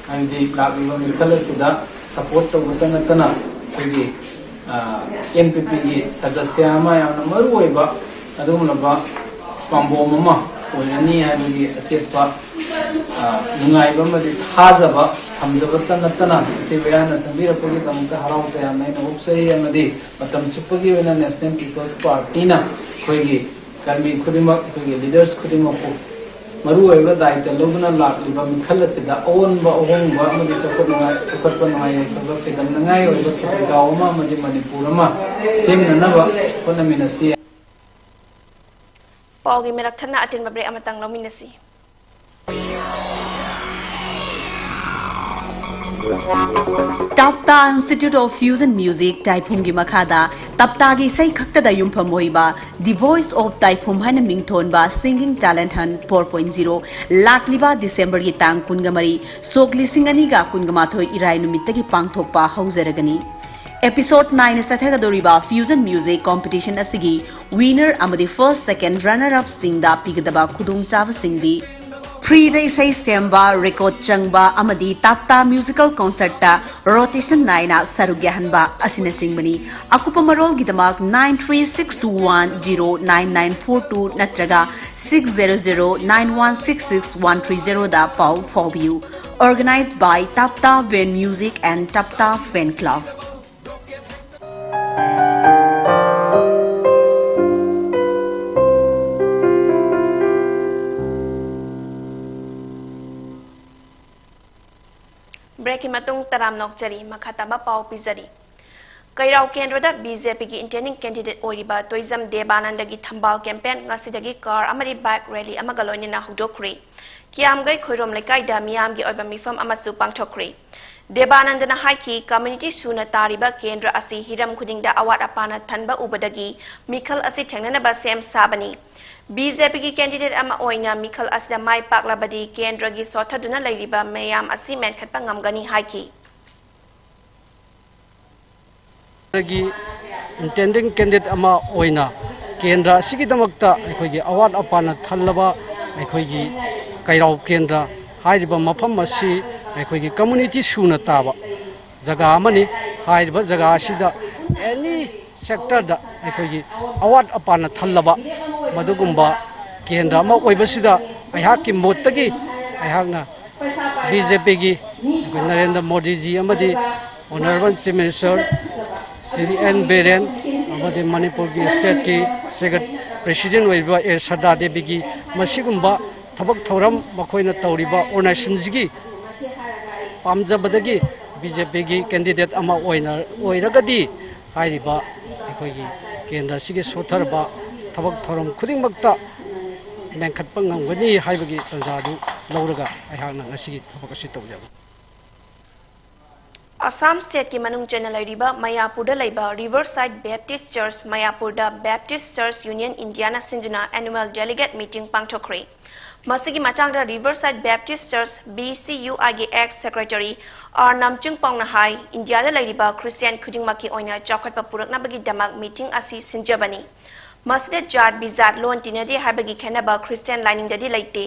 ꯍꯥꯏꯕꯗꯤ ꯂꯥꯛꯂꯤꯕ ꯃꯤꯈꯜ ꯑꯁꯤꯗ support ꯇꯧꯕꯇ ꯅꯠꯇꯅ ꯑꯩꯈꯣꯏꯒꯤ N P P ꯒꯤ ꯁꯗꯁ꯭ꯌ ꯑꯃ ꯌꯥꯝꯅ ꯃꯔꯨ ꯑꯣꯏꯕ ꯑꯗꯨꯒꯨꯝꯂꯕ ꯄꯥꯝꯕꯣꯝ ꯑꯃ ꯑꯣꯏꯔꯅꯤ ꯍꯥꯏꯕꯒꯤ ꯑꯆꯦꯠꯄ ꯅꯨꯡꯉꯥꯏꯕ ꯑꯃꯗꯤ ꯊꯥꯖꯕ ꯊꯝꯖꯕꯇ ꯅꯠꯇꯅ ꯏꯆꯦ ꯃꯌꯥꯝꯅ ꯆꯪꯕꯤꯔꯛꯄꯒꯤꯗꯃꯛꯇ ꯍꯔꯥꯎ ꯇꯌꯥꯝꯅ ꯑꯩꯅ ꯑꯣꯛꯆꯔꯤ ꯑꯃꯗꯤ ꯃꯇꯝ ꯆꯨꯞꯄꯒꯤ ꯑꯣꯏꯅ National People's Party ꯅ ꯑꯩꯈꯣꯏꯒꯤ ꯀꯔꯃꯤ ꯈꯨꯗꯤꯡꯃꯛ ꯑꯩꯈꯣꯏꯒꯤ leaders ꯈꯨꯗꯤꯡꯃꯛꯄꯨ ꯃꯔꯨꯑꯣꯏꯕ ꯗꯥꯏꯇ ꯂꯧꯗꯨꯅ ꯂꯥꯛꯂꯤꯕ ꯃꯤꯈꯜ ꯑꯁꯤꯗ ꯑꯑꯣꯟꯕ ꯑꯍꯣꯡꯕ ꯑꯃꯗꯤ ꯆꯥꯎꯈꯠꯅꯉꯥꯏ ꯆꯥꯎꯈꯠꯄ ꯅꯨꯡꯉꯥꯏ ꯌꯥꯏꯐꯕ ꯈꯨꯗꯝꯅꯉꯥꯏ ꯑꯣꯏꯕ ꯈꯦꯇ꯭ꯔꯤꯒꯥꯎ ꯑꯃ ꯑꯃꯗꯤ ꯃꯅꯤꯄꯨꯔ ꯑꯃ ꯁꯦꯝꯅꯅꯕ ꯍꯣꯠꯅꯃꯤꯟꯅꯁꯤ꯫ ꯄꯥꯎꯒꯤ ꯃꯔꯛ ꯊꯠꯅ ꯑꯇꯦꯟꯕ break ꯑꯃꯇꯪ ꯂꯧꯃꯤꯟꯅꯁꯤ꯫ ꯇꯞꯇꯥ Institute of Fusion Music ꯇꯥꯏꯐꯨꯝꯒꯤ ꯃꯈꯥꯗ ꯇꯞꯇꯥꯒꯤ ꯏꯁꯩ ꯈꯛꯇꯗ ꯌꯨꯝꯐꯝ ꯑꯣꯏꯕ The Voice of ꯇꯥꯏꯐꯨꯝ ꯍꯥꯏꯅ ꯃꯤꯡꯊꯣꯟꯕ Singing Talent Hunt four point zero ꯂꯥꯛꯂꯤꯕ December ꯒꯤ ꯇꯥꯡ ꯀꯨꯟꯃꯔꯤ, ꯁꯣꯛ ꯂꯤꯁꯤꯡ ꯑꯅꯤꯒ ꯀꯨꯟꯃꯥꯊꯣꯏ ꯏꯔꯥꯏ ꯅꯨꯃꯤꯠꯇꯒꯤ ꯄꯥꯡꯊꯣꯛꯄ ꯍꯧꯖꯔꯒꯅꯤ꯫ Episode nine ꯆꯠꯊꯒꯗꯧꯔꯤꯕ Fusion Music Competition ꯑꯁꯤꯒꯤ winner ꯑꯃꯗꯤ first, second runner up ꯁꯤꯡꯗ ꯄꯤꯒꯗꯕ ꯈꯨꯗꯣꯡꯆꯥꯕꯁꯤꯡꯗꯤ: Freeꯗ ꯏꯁꯩ ꯁꯦꯝꯕ, record ꯆꯪꯕ ꯑꯃꯗꯤ ꯇꯥꯞꯇꯥ musical concertꯇ rotation ꯅꯥꯏꯅ ꯁꯔꯨꯛ ꯌꯥꯍꯟꯕ ꯑꯁꯤꯅꯆꯤꯡꯕꯅꯤ꯫ ꯑꯀꯨꯞꯄ ꯃꯔꯣꯜꯒꯤꯗꯃꯛ nine three six two one zero nine nine four two ꯅꯠꯇ꯭ꯔꯒ six zero zero nine one six six one three zeroꯗ ꯄꯥꯎ ꯐꯥꯎꯕꯤꯌꯨ꯫ Organized by Tapta Van Music and Tapta Fan Club. Breakꯀꯤ ꯃꯇꯨꯡ ꯇꯔꯥꯝꯅ ꯑꯣꯛꯆꯔꯤ꯫ ꯃꯈꯥ ꯇꯥꯕ ꯄꯥꯎ ꯄꯤꯖꯔꯤ꯫ ꯀꯩꯔꯥꯎ ꯀꯦꯟꯗ꯭ꯔꯗ BJPꯒꯤ intending candidate ꯑꯣꯏꯔꯤꯕ ꯇꯣꯏꯖꯝ ꯗꯦꯕꯥꯅꯟꯗꯒꯤ ꯊꯝꯕꯥꯜ campaign ꯉꯁꯤꯗꯒꯤ car ꯑꯃꯗꯤ bike rally ꯑꯃꯒ ꯂꯣꯏꯅꯅ ꯍꯧꯗꯣꯛꯈ꯭ꯔꯤ꯫ ꯀꯤꯌꯥꯝꯒꯩ ꯈꯣꯏꯔꯣꯝ ꯂꯩꯀꯥꯏꯗ ꯃꯤꯌꯥꯝꯒꯤ ꯑꯣꯏꯕ ꯃꯤꯐꯝ ꯑꯃꯁꯨ ꯄꯥꯡꯊꯣꯛꯈ꯭ꯔꯤ꯫ ꯗꯦꯕꯥꯅꯟꯗꯅ ꯍꯥꯏꯈꯤ, community ꯁꯨꯅ ꯇꯥꯔꯤꯕ ꯀꯦꯟꯗ꯭ꯔ ꯑꯁꯤ ꯍꯤꯔꯝ ꯈꯨꯗꯤꯡꯗ ꯑꯋꯥꯠ ꯑꯄꯥꯅ ꯊꯟꯕ ꯎꯕꯗꯒꯤ ꯃꯤꯈꯜ ꯑꯁꯤ ꯊꯦꯡꯅꯅꯕ ꯁꯦꯝ ꯁꯥꯕꯅꯤ꯫ BJPꯒꯤ candidate ꯑꯃ ꯑꯣꯏꯅ ꯃꯤꯈꯜ ꯑꯁꯤꯗ ꯃꯥꯏ ꯄꯥꯛꯂꯕꯗꯤ ꯀꯦꯟꯗ꯭ꯔꯒꯤ ꯁꯣꯠꯊꯗꯨꯅ ꯂꯩꯔꯤꯕ ꯃꯌꯥꯝ ꯑꯁꯤ ꯃꯦꯟꯈꯠꯄ ꯉꯝꯒꯅꯤ ꯍꯥꯏꯈꯤ꯫ ꯒꯤ intending candidate ꯑꯃ ꯑꯣꯏꯅ ꯀꯦꯟꯗ꯭ꯔ ꯑꯁꯤꯒꯤꯗꯃꯛꯇ ꯑꯩꯈꯣꯏꯒꯤ ꯑꯋꯥꯠ ꯑꯄꯥꯅ ꯊꯜꯂꯕ ꯑꯩꯈꯣꯏꯒꯤ ꯀꯩꯔꯥꯎ ꯀꯦꯟꯗ꯭ꯔ ꯍꯥꯏꯔꯤꯕ ꯃꯐꯝ ꯑꯁꯤ ꯑꯩꯈꯣꯏꯒꯤ community ꯁꯨꯅ ꯇꯥꯕ ꯖꯒꯥ ꯑꯃꯅꯤ꯫ ꯍꯥꯏꯔꯤꯕ ꯖꯒꯥ ꯑꯁꯤꯗ any sectorꯗ ꯑꯩꯈꯣꯏꯒꯤ ꯑꯋꯥꯠ ꯑꯄꯥꯅ ꯊꯜꯂꯕ ꯃꯗꯨꯒꯨꯝꯕ ꯀꯦꯟꯗ꯭ꯔ ꯑꯃ ꯑꯣꯏꯕꯁꯤꯗ ꯑꯩꯍꯥꯛꯀꯤ ꯃꯣꯠꯇꯒꯤ ꯑꯩꯍꯥꯛꯅ BJPꯒꯤ ꯑꯩꯈꯣꯏ ꯅꯔꯦꯟꯗ꯭ꯔ ꯃꯣꯗꯤꯖꯤ ꯑꯃꯗꯤ Honourable Chief Minister Shri N Biren ꯑꯃꯗꯤ ꯃꯅꯤꯄꯨꯔꯒꯤ stateꯀꯤ secret president ꯑꯣꯏꯔꯤꯕ ꯑꯦ ꯁꯔꯗꯥ ꯗꯦꯕꯤꯒꯤ ꯃꯁꯤꯒꯨꯝꯕ ꯊꯕꯛ ꯊꯧꯔꯝ ꯃꯈꯣꯏꯅ ꯇꯧꯔꯤꯕ organizationꯁꯤꯒꯤ ꯄꯥꯝꯖꯕꯗꯒꯤ BJPꯒꯤ candidate ꯑꯃ ꯑꯣꯏꯅ, ꯑꯣꯏꯔꯒꯗꯤ ꯍꯥꯏꯔꯤꯕ ꯑꯩꯈꯣꯏꯒꯤ ꯀꯦꯟꯗ꯭ꯔ ꯑꯁꯤꯒꯤ ꯁꯣꯠꯊꯔꯕ ꯊꯕꯛ ꯊꯧꯔꯝ ꯈꯨꯗꯤꯡꯃꯛꯇ ꯃꯦꯟꯈꯠꯄ ꯉꯝꯒꯅꯤ ꯍꯥꯏꯕꯒꯤ ꯇꯥꯟꯖꯥꯗꯨ ꯂꯧꯔꯒ ꯑꯩꯍꯥꯛꯅ ꯉꯁꯤꯒꯤ ꯊꯕꯛ ꯑꯁꯤ ꯇꯧꯖꯕꯅꯤ꯫ ꯑꯁꯥꯝ stateꯀꯤ ꯃꯅꯨꯡ ꯆꯟꯅ ꯂꯩꯔꯤꯕ ꯃꯌꯥꯄꯨꯔꯗ ꯂꯩꯕ Riverside Baptist Church ꯃꯌꯥꯄꯨꯔꯗ Baptist Church Union Indiaꯅ ꯁꯤꯟꯗꯨꯅ annual delegate meeting ꯄꯥꯡꯊꯣꯛꯈ꯭ꯔꯦ꯫ ꯃꯁꯤꯒꯤ ꯃꯇꯥꯡꯗ Riverside Baptist Church, BCUIꯒꯤ ex secretary ꯑꯥꯔ ꯅꯝꯆꯤꯡꯄꯥꯎꯅ ꯍꯥꯏ, ꯏꯟꯗꯤꯌꯥꯗ ꯂꯩꯔꯤꯕ ꯈ꯭ꯔꯤꯁꯇꯤꯌꯥꯟ ꯈꯨꯗꯤꯡꯃꯛꯀꯤ ꯑꯣꯏꯅ ꯆꯥꯎꯈꯠꯄ ꯄꯨꯔꯛꯅꯕꯒꯤꯗꯃꯛ meeting ꯑꯁꯤ ꯁꯤꯟꯖꯕꯅꯤ꯫ ꯃꯁꯤꯗ ꯖꯥꯠ ꯕꯤꯖꯥꯠ, ꯂꯣꯟ ꯇꯤꯟꯅꯗꯦ ꯍꯥꯏꯕꯒꯤ ꯈꯦꯟꯅꯕ ꯈ꯭ꯔꯤꯁꯇꯤꯌꯥꯟ ꯂꯥꯏꯅꯤꯡꯗꯗꯤ ꯂꯩꯇꯦ꯫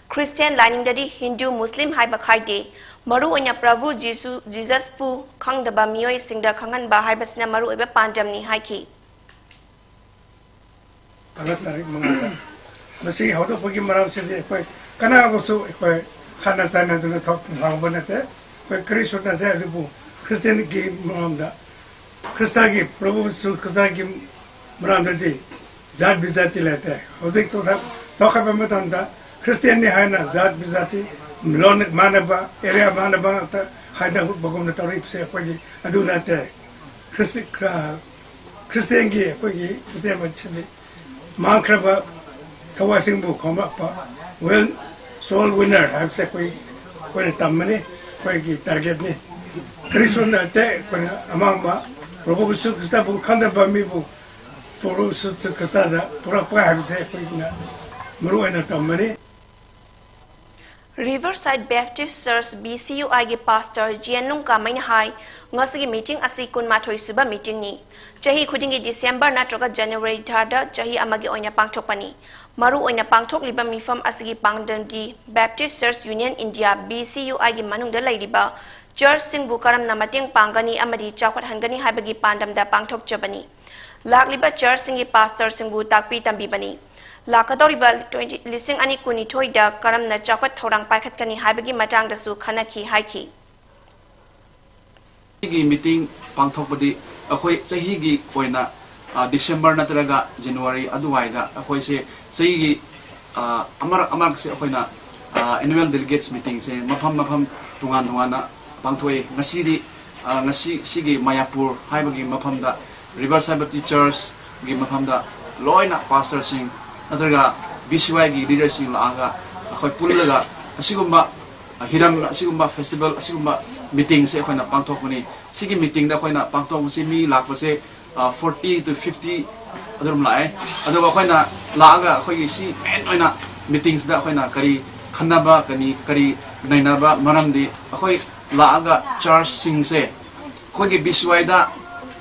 ꯈ꯭ꯔꯤꯁꯇꯤꯌꯥꯟ ꯂꯥꯏꯅꯤꯡꯗꯗꯤ ꯍꯤꯟꯗꯨ, ꯃꯨꯁꯂꯤꯝ ꯍꯥꯏꯕ ꯈꯥꯏꯗꯦ꯫ ꯃꯔꯨꯑꯣꯏꯅ ꯄ꯭ꯔꯚꯨ ꯖꯤꯁꯨ, ꯖꯤꯖꯁꯄꯨ ꯈꯪꯗꯕ ꯃꯤꯑꯣꯏꯁꯤꯡꯗ ꯈꯪꯍꯟꯕ ꯍꯥꯏꯕꯁꯤꯅ ꯃꯔꯨꯑꯣꯏꯕ ꯄꯥꯟꯗꯝꯅꯤ ꯍꯥꯏꯈꯤ꯫ ꯑꯥꯒꯁ ꯇꯥꯔꯤꯛ ꯃꯉꯥꯗ꯫ ꯃꯁꯤ ꯍꯧꯗꯣꯛꯄꯒꯤ ꯃꯔꯝꯁꯤꯗꯤ ꯑꯩꯈꯣꯏ ꯀꯅꯥꯕꯨꯁꯨ ꯑꯩꯈꯣꯏ ꯈꯠꯅ ꯆꯩꯅꯗꯨꯅ ꯊꯣꯛ-, ꯍꯧꯕ ꯅꯠꯇꯦ꯫ ꯑꯩꯈꯣꯏ ꯀꯔꯤꯁꯨ ꯅꯠꯇꯦ, ꯑꯗꯨꯕꯨ ꯈ꯭ꯔꯤꯁꯇꯤꯌꯥꯟꯒꯤ ꯃꯔꯝꯗ, ꯈ꯭ꯔꯤꯁꯇꯒꯤ, ꯄ꯭ꯔꯚꯨ ꯖꯤꯁꯨ ꯈ꯭ꯔꯤꯁꯇꯒꯤ ꯃꯔꯝꯗꯗꯤ ꯖꯥꯠ ꯕꯤꯖꯥꯇꯤ ꯂꯩꯇꯦ꯫ ꯍꯧꯖꯤꯛ ꯆꯥꯎꯈꯠ-, ꯆꯥꯎꯈꯠꯄ ꯃꯇꯝꯗ ꯈ꯭ꯔꯤꯁꯇꯤꯌꯥꯟꯅꯤ ꯍꯥꯏꯅ ꯖꯥꯠ ꯕꯤꯖꯥꯇꯤ, ꯂꯣꯟ ꯃꯥꯟꯅꯕ, ꯑꯦꯔꯤꯌꯥ ꯃꯥꯟꯅꯕ ꯉꯥꯛꯇ ꯍꯥꯏꯅꯕꯒꯨꯝꯅ ꯇꯧꯔꯤꯕꯁꯦ ꯑꯩꯈꯣꯏꯗꯤ ꯑꯗꯨ ꯅꯠꯇꯦ꯫ ꯈ꯭ꯔꯤꯁꯇꯤ-, ꯈ꯭ꯔ-, ꯈ꯭ꯔꯤꯁꯇꯤꯌꯥꯟꯒꯤ, ꯑꯩꯈꯣꯏꯒꯤ ꯈ꯭ꯔꯤꯁꯇꯤꯌꯥꯟ ꯃꯁꯤꯗꯤ ꯃꯥꯡꯈ꯭ꯔꯕ ꯊꯋꯥꯏꯁꯤꯡꯕꯨ ꯈꯣꯝꯂꯛꯄ, ꯋꯤꯟ-, ꯁꯣꯜ ꯋꯤꯟꯅꯔ ꯍꯥꯏꯕꯁꯦ ꯑꯩꯈꯣꯏ, ꯑꯩꯈꯣꯏꯅ ꯇꯝꯕꯅꯤ, ꯑꯩꯈꯣꯏꯒꯤ ꯇꯥꯔꯒꯦꯠꯅꯤ꯫ ꯀꯔꯤꯁꯨ ꯅꯠꯇꯦ, ꯑꯩꯈꯣꯏꯅ ꯑꯃꯥꯡꯕ ꯄ꯭ꯔꯚꯨ ꯖꯤꯁꯨ ꯈ꯭ꯔꯤꯁꯇꯕꯨ ꯈꯪꯗꯕ ꯃꯤꯕꯨ ꯄ꯭ꯔꯚꯨ ꯖꯤꯁꯨ ꯈ꯭ꯔꯤꯁꯇꯗ ꯄꯨꯔꯛꯄ ꯍꯥꯏꯕꯁꯦ ꯑꯩꯈꯣꯏꯅ ꯃꯔꯨ ꯑꯣꯏꯅ ꯇꯝꯕꯅꯤ꯫ Riverside Baptist Church, B C U I ꯒꯤ ꯄꯥꯁꯇꯔ ꯖꯤꯑꯦꯟ ꯂꯨꯡꯀꯥꯃꯩꯅ ꯍꯥꯏ, ꯉꯁꯤꯒꯤ ꯃꯤꯇꯤꯡ ꯑꯁꯤ ꯀꯨꯟꯃꯥꯊꯣꯏ ꯁꯨꯕ ꯃꯤꯇꯤꯡꯅꯤ꯫ ꯆꯍꯤ ꯈꯨꯗꯤꯡꯒꯤ ꯗꯤꯁꯦꯝꯕꯔ ꯅꯠꯇ꯭ꯔꯒ ꯖꯅꯋꯥꯔꯤ ꯊꯥꯗ ꯆꯍꯤ ꯑꯃꯒꯤ ꯑꯣꯏꯅ ꯄꯥꯡꯊꯣꯛꯄꯅꯤ꯫ ꯃꯔꯨ ꯑꯣꯏꯅ ꯄꯥꯡꯊꯣꯛꯂꯤꯕ ꯃꯤꯐꯝ ꯑꯁꯤꯒꯤ ꯄꯥꯡꯒꯜꯗꯤ Baptist Church Union India, B C U I ꯒꯤ ꯃꯅꯨꯡꯗ ꯂꯩꯔꯤꯕ ꯆꯔꯆꯁꯤꯡꯕꯨ ꯀꯔꯝꯅ ꯃꯇꯦꯡ ꯄꯥꯡꯒꯅꯤ ꯑꯃꯗꯤ ꯆꯥꯎꯈꯠꯍꯟꯒꯅꯤ ꯍꯥꯏꯕꯒꯤ ꯄꯥꯟꯗꯝꯗ ꯄꯥꯡꯊꯣꯛꯆꯕꯅꯤ꯫ ꯂꯥꯛꯂꯤꯕ ꯆꯔꯆꯁꯤꯡꯒꯤ ꯄꯥꯁꯇꯔꯁꯤꯡꯕꯨ ꯇꯥꯛꯄꯤ ꯇꯝꯕꯤꯕꯅꯤ꯫ ꯂꯥꯛꯀꯗꯧꯔꯤꯕ ꯇ꯭ꯋꯦꯟꯇꯤ, ꯂꯤꯁꯤꯡ ꯑꯅꯤ ꯀꯨꯟꯅꯤꯊꯣꯏꯗ ꯀꯔꯝꯅ ꯆꯥꯎꯈꯠ ꯊꯧꯔꯥꯡ ꯄꯥꯏꯈꯠꯀꯅꯤ ꯍꯥꯏꯕꯒꯤ ꯃꯇꯥꯡꯗꯁꯨ ꯈꯟꯅꯈꯤ ꯍꯥꯏꯈꯤ꯫ ꯁꯤꯒꯤ ꯃꯤꯇꯤꯡ ꯄꯥꯡꯊꯣꯛꯄꯗꯤ ꯑꯩꯈꯣꯏ ꯆꯍꯤꯒꯤ ꯑꯣꯏꯅ, ꯑ, ꯗꯤꯁꯦꯝꯕꯔ ꯅꯠꯇ꯭ꯔꯒ ꯖꯅꯋꯥꯔꯤ ꯑꯗꯨꯋꯥꯏꯗ ꯑꯩꯈꯣꯏꯁꯦ ꯆꯍꯤꯒꯤ, ꯑ, ꯑꯃꯔꯛ ꯑꯃꯔꯛꯁꯦ ꯑꯩꯈꯣꯏꯅ, ꯑ, annual delegates meetingꯁꯦ ꯃꯐꯝ ꯃꯐꯝ ꯇꯣꯉꯥꯟ ꯇꯣꯉꯥꯟꯅ ꯄꯥꯡꯊꯣꯛꯑꯦ꯫ ꯉꯁꯤꯗꯤ, ꯑ, ꯉꯁꯤ ꯁꯤꯒꯤ ꯃꯌꯥꯄꯨꯔ ꯍꯥꯏꯕꯒꯤ ꯃꯐꯝꯗ Riverside Baptist Churchꯀꯤ ꯃꯐꯝꯗ ꯂꯣꯏꯅ ꯄꯥꯁꯇꯔꯁꯤꯡ ꯅꯠꯇ꯭ꯔꯒ B C Y ꯒꯤ ꯂꯤꯗꯔꯁꯤꯡ ꯂꯥꯛꯑꯒ ꯑꯩꯈꯣꯏ ꯄꯨꯜꯂꯒ ꯑꯁꯤꯒꯨꯝꯕ ꯍꯤꯔꯝ ꯑꯁꯤꯒꯨꯝꯕ ꯐꯦꯁꯇꯤꯚꯦꯜ ꯑꯁꯤꯒꯨꯝꯕ ꯃꯤꯇꯤꯡꯁꯦ ꯑꯩꯈꯣꯏꯅ ꯄꯥꯡꯊꯣꯛꯄꯅꯤ꯫ ꯁꯤꯒꯤ ꯃꯤꯇꯤꯡꯗ ꯑꯩꯈꯣꯏꯅ ꯄꯥꯡꯊꯣꯛꯄꯁꯤ ꯃꯤ ꯂꯥꯛꯄꯁꯦ, ꯑ, forty to fifty ꯑꯗꯨꯝ ꯂꯥꯛꯑꯦ꯫ ꯑꯗꯨꯒ ꯑꯩꯈꯣꯏꯅ ꯂꯥꯛꯑꯒ ꯑꯩꯈꯣꯏꯒꯤ ꯁꯤ ꯃꯦꯟ ꯑꯣꯏꯅ ꯃꯤꯇꯤꯡꯁꯤꯗ ꯑꯩꯈꯣꯏꯅ ꯀꯔꯤ ꯈꯟꯅꯕ, ꯀꯔꯤ, ꯀꯔꯤ ꯅꯩꯅꯕ, ꯃꯔꯝꯗꯤ ꯑꯩꯈꯣꯏ ꯂꯥꯛꯑꯒ ꯆꯔꯆꯁꯤꯡꯁꯦ, ꯑꯩꯈꯣꯏꯒꯤ B C Y ꯗ